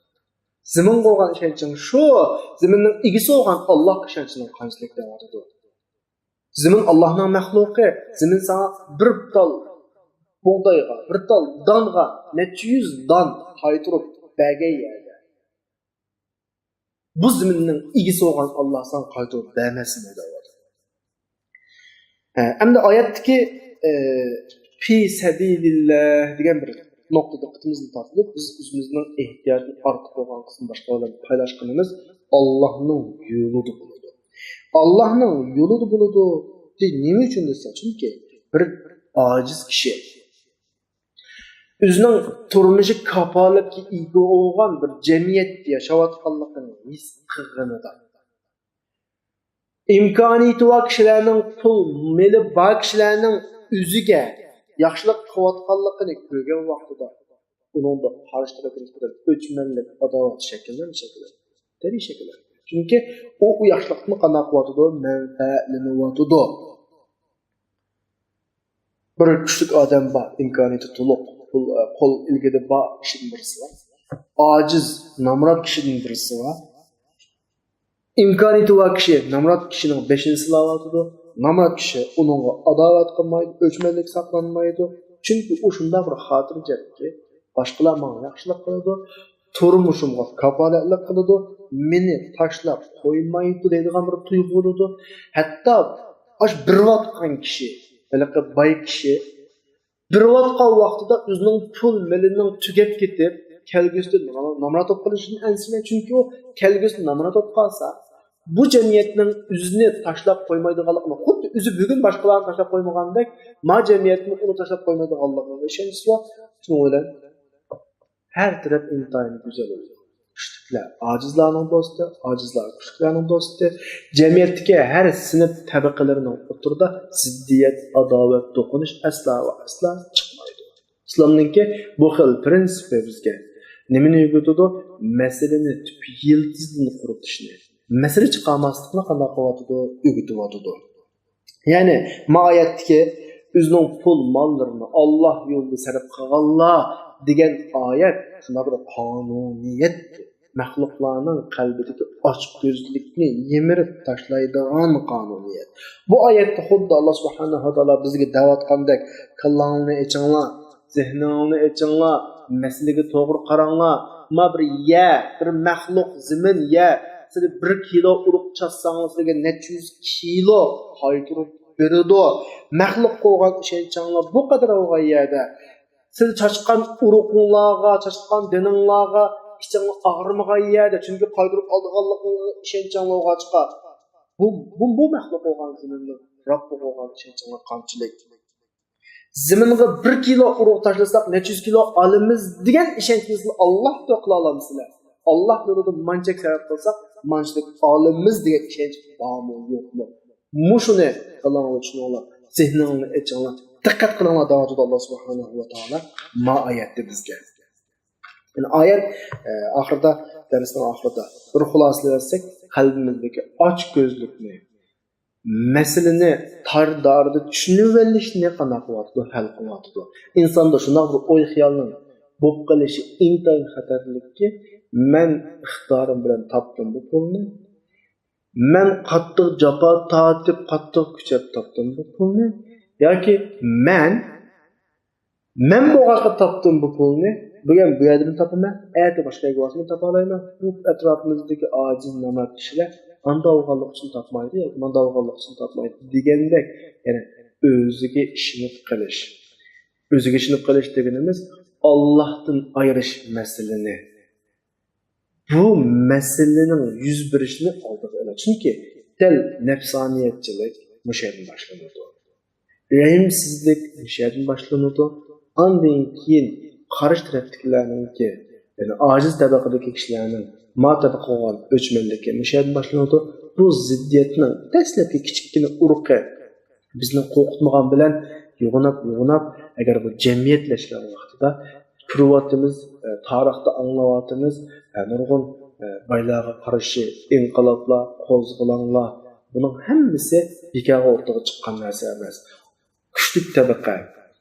زېمىنغا بولغان ئىشەنچىڭ شۇ، زېمىننىڭ ئىگىسى بولغان ئاللاھقا ئىشەنچىڭ قانچىلىك دەۋاتىدۇ. زېمىن ئاللاھنىڭ مەخلۇقى، زېمىن ساڭا بىر تال بۇغدايغا، بىر تال دانغا نەچچە يۈز دان قايتۇرۇپ بەرگەن يەردە، بۇ زېمىننىڭ ئىگىسى بولغان ئاللاھ ساڭا قايتۇرۇپ بەرمەسمۇ دەۋاتىدۇ. ھە، ئەمدى ئايەتتىكى، ئە، «پى سەبىلىللاھ» دېگەن بىر نۇقتا دىققىتىمىزنى تارتىدۇ. بىز ئۆزىمىزنىڭ ئېھتىياجدىن ئارتۇق بولغان قىسمىنى باشقىلار بىلەن پايلاشقىنىمىز ئاللاھنىڭ يولىدا بولىدۇ. ئاللاھنىڭ يولىدا بولىدۇ دېدى. نېمە ئۈچۈن دېسە، چۈنكى بىر ئاجىز كىشى ئۆزىنىڭ تۇرمۇشى كاپالەتكە ئىگە بولغان بىر جەمئىيەتتە ياشاۋاتقانلىقىنى ھېس قىلغىنىدا، ئىمكانىيىتى بار كىشىلەرنىڭ، پۇل، مېلى بار كىشىلەرنىڭ ئۆزىگە ياخشىلىق قىلىۋاتقانلىقىنى كۆرگەن ۋاقتىدا، ئۇنىڭدا قارشى تەرەپكە نىسبەتەن ئۆچمەنلىك، ئاداۋەت شەكىللەنمە، شەكىللەنمە. تەبىئىي شەكىللەنمە. چۈنكى ئۇ، ئۇ ياخشىلىقتىن قانداق قىلىۋاتىدۇ؟ مەنپەئەتلىنىۋاتىدۇ. بىر كۈچلۈك ئادەم بار، ئىمكانىيىتى تولۇق، پۇل، قول ئىلكىدە بار كىشىدىن بىرسى بار. ئاجىز، نامرات كىشىدىن بىرسى بار. ئىمكانىيىتى بار كىشى نامرات كىشىنىڭ بېشىنى سىلاۋاتىدۇ. نامرات كىشى ئۇنىڭغا ئاداۋەت قىلمايدۇ، ئۆچمەنلىك ساقلانمايدۇ. چۈنكى ئۇ شۇنداق بىر خاتىرجەمكى، باشقىلار ماڭا ياخشىلىق قىلىدۇ، تۇرمۇشۇمغا كاپالەتلىك قىلىدۇ، مېنى تاشلاپ قويمايدۇ دەيدىغان بىر تۇيغۇ بولىدۇ. ھەتتا ئاش بېرىۋاتقان كىشى، ھېلىقى باي كىشى بېرىۋاتقان ۋاقتىدا ئۆزىنىڭ پۇل مېلىنىڭ تۈگەپ كېتىپ، كەلگۈسىدە نامرات بولۇپ قېلىشىدىن ئەنسىرىمەيدۇ. چۈنكى ئۇ كەلگۈسىدە نامرات بولۇپ قالسا، بۇ جەمئىيەتنىڭ ئۆزىنى تاشلاپ قويمايدىغانلىقىنى، خۇددى ئۆزى بۈگۈن باشقىلارنى تاشلاپ قويمىغاندەك، ما جەمئىيەتمۇ ئۇنى تاشلاپ قويمايدىغانلىقىغا ئىشەنچىسى بار. شۇنىڭ بىلەن ھەر تەرەپ ئىنتايىن گۈزەل بولىدۇ. كۈچلۈكلەر ئاجىزلارنىڭ دوستى، ئاجىزلار كۈچلۈكلەرنىڭ دوستى. جەمئىيەتتىكى ھەر سىنىپ تەبىقىلىرىنىڭ ئوتتۇرىدا زىددىيەت، ئاداۋەت، توقۇنۇش ئەسلا ۋە ئەسلا چىقمايدۇ. ئىسلامنىڭكى بۇ خىل پرىنسىپى بىزگە نېمىنى ئۆگىتىدۇ؟ مەسىلىنى تۈپ يىلتىزىدىن قۇرۇتۇشنى، مەسىلە چىقارماسلىقنى قانداق قىلىۋاتىدۇ؟ ئۆگىتىۋاتىدۇ. يەنى، ما ئايەتتىكى «ئۆزىنىڭ پۇل ماللىرىنى ئاللاھ يولىدا سەرپ قىلغانلار» دېگەن ئايەت شۇنداق بىر قانۇنىيەت، مەخلۇقلارنىڭ قەلبىدىكى ئاچكۆزلۈكنى يىمىرىپ تاشلايدىغان قانۇنىيەت. بۇ ئايەتتە خۇددى ئاللاھ سۇبھانەھۇ ۋە تائالا بىزگە دەۋاتقاندەك، «كاللاڭلارنى ئېچىڭلار، زېھنىڭلارنى ئېچىڭلار، مەسىلىگە توغرا قاراڭلار. ما بىر يەر، بىر مەخلۇق، زېمىن، يەر، سىلى بىر كىلو ئۇرۇق چاچساڭلار، سىلىگە نەچچە يۈز كىلو قايتۇرۇپ بېرىدۇ. مەخلۇق قىلغان ئىشەنچىڭلار بۇ قەدەر بولغان يەردە، سىلى چاچقان ئۇرۇقۇڭلارغا، چاچقان دېنىڭلارغا ئىچىڭلار ئاغرىمىغان يەردە، چۈنكى قايتۇرۇپ ئالىدىغانلىقىڭلارغا ئىشەنچىڭلار بولغاچقا، بۇ، بۇ، بۇ مەخلۇق قىلغان زېمىننىڭ رەببى قىلغان ئىشەنچىڭلار قانچىلىك؟» زېمىنغا بىر كىلو ئۇرۇق تاشلىساق، نەچچە يۈز كىلو ئالىمىز دېگەن ئىشەنچىمىزنى ئاللاھ توقلاۋالامسىلەر؟ ئاللاھ يولىدا مانچەك سەرپ قىلساق، مانچىلىك ئالىمىز دېگەن ئىشەنچ بارمۇ، يوقمۇ؟ مۇشۇنى قىلىڭلار، چۈشىنىڭلار، زېھنىڭلارنى ئېچىڭلار، دىققەت قىلىڭلار دەۋاتىدۇ ئاللاھ سۇبھانەھۇ ۋە تائالا ما ئايەتتە بىزگە. يەنى ئايەت، ئە، ئاخىرىدا، دەرسنىڭ ئاخىرىدا بىر خۇلاسىلىۋەتسەك، قەلبىمىزدىكى ئاچكۆزلۈكنى، مەسىلىنى تار دائىرىدە چۈشىنىۋېلىشنى قانداق قىلىۋاتىدۇ؟ ھەل قىلىۋاتىدۇ. ئىنساندا شۇنداق بىر ئوي خىيالنىڭ بولۇپ قېلىشى ئىنتايىن خەتەرلىككى، مەن ئىقتىدارىم بىلەن تاپتىم بۇ پۇلنى، مەن قاتتىق جاپا تارتىپ، قاتتىق كۈچەپ تاپتىم بۇ پۇلنى، ياكى مەن مەن بولغاچقا تاپتىم بۇ پۇلنى، بۈگۈن بۇ يەردىن تاپىمەن، ئەتە باشقا يەرگە بارسام تاپالايمەن. بۇ ئەتراپىمىزدىكى ئاجىز نامەرد كىشىلەر ئاندا بولغانلىقى ئۈچۈن تاپمايدۇ ياكى ماندا بولغانلىقى ئۈچۈن تاپمايدۇ دېگەندەك، يەنى ئۆزىگە ئىشىنىپ قېلىش. ئۆزىگە ئىشىنىپ قېلىش دېگىنىمىز ئاللاھتىن ئايرىش مەسىلىنى. بۇ مەسىلىنىڭ يۈز بېرىشىنى ئالدىغا ئېلىڭ. چۈنكى دەل نەپسانىيەتچىلىك مۇشۇ يەردىن باشلىنىدۇ. رەھىمسىزلىك مۇشۇ يەردىن باشلىنىدۇ. ئاندىن كېيىن قارشى تەرەپتىكىلەرنىڭكى، يەنى ئاجىز تەبىقىدىكى كىشىلەرنىڭ ما تەبىقە بولغان ئۆچمەنلىكى مۇشۇ يەردىن باشلىنىدۇ. بۇ زىددىيەتنىڭ دەسلەپكى كىچىككىنە ئۇرۇقى بىزنى قورقۇتمىغان بىلەن يوغىناپ، يوغىناپ، ئەگەر بۇ جەمئىيەتلەشكەن ۋاقتىدا كۆرۈۋاتىمىز، ئە، تارىختا ئاڭلاۋاتىمىز، ئە، نۇرغۇن، ئە، بايلارغا قارشى ئىنقىلابلار، قوزغىلاڭلار، بۇنىڭ ھەممىسى بىكارغا ئوتتۇرىغا چىققان نەرسە ئەمەس. كۈچلۈك تەبىقە،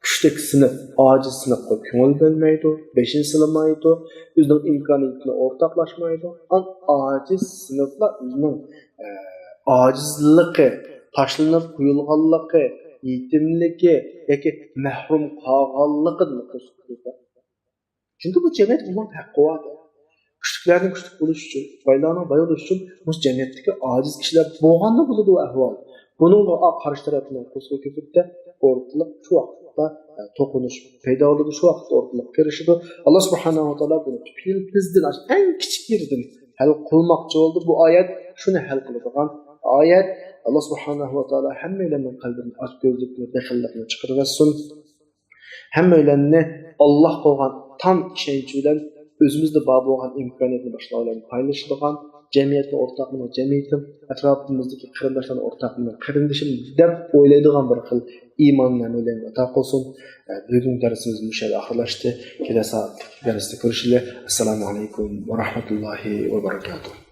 كۈچلۈك سىنىپ ئاجىز سىنىپقا كۆڭۈل بۆلمەيدۇ، بېشىنى سىلىمايدۇ، ئۆزىنىڭ ئىمكانىيىتىنى ئورتاقلاشمايدۇ. ئان-، ئاجىز سىنىپلار ئۆزىنىڭ، ئە، ئاجىزلىقى، تاشلىنىپ قويۇلغانلىقى، يېتىملىكى ياكى مەھرۇم قالغانلىقىدىن قورقىدۇ. چۈنكى بۇ جەمئىيەتتە بۇنىڭ ھەققى بار. كۈچلۈكلەرنىڭ كۈچلۈك بولۇشى ئۈچۈن، بايلارنىڭ باي بولۇشى ئۈچۈن مۇشۇ جەمئىيەتتىكى ئاجىز كىشىلەر بولغاندا بولىدۇ ئەھۋال. بۇنىڭغا قارشى تەرەپنىڭ قورسىقى كۆپۈپ، ئورتىلىق شۇ ۋاقىتتا، ئە، توقۇنۇش پەيدا بولىدۇ، شۇ ۋاقىتتا ئورتىلىق كىرىشىدۇ. ئاللا سۇبھانەھۇ ۋە تائالا بۇنى پىلپىزدىن، ئەڭ كىچىك يېرىدىن ھەل قىلماقچى بولدى. بۇ ئايەت شۇنى ھەل قىلىدىغان ئايەت. ئاللا سۇبھانەھۇ ۋە تائالا ھەممەيلەننىڭ قەلبىدىن ئاچكۆزلۈكنى، بېخىللىقنى چىقىرىۋەتسۇن. ھەممەيلەننى ئاللاھ قويغان تام ئىشەنچ بىلەن ئۆزىمىزدە بار بولغان ئىمكانىيەتنى باشقىلار بىلەن پايلىشىدىغان، جەمئىيەتنى ئورتاق مېنىڭ جەمئىيىتىم، ئەتراپىمىزدىكى قېرىنداشلارنى ئورتاق مېنىڭ قېرىندىشىم دەپ ئويلايدىغان بىر خىل ئىماننى ھەممەيلەنگە ئاتا قىلسۇن. بۈگۈنكى دەرسىمىز مۇشۇ يەردە ئاخىرلاشتى. كېلەر سائەتتىكى دەرستە كۆرۈشىلى. ئەسسالامۇ ئەلەيكۇم ۋە رەھمەتۇللاھى ۋە بەرەكاتۇھ.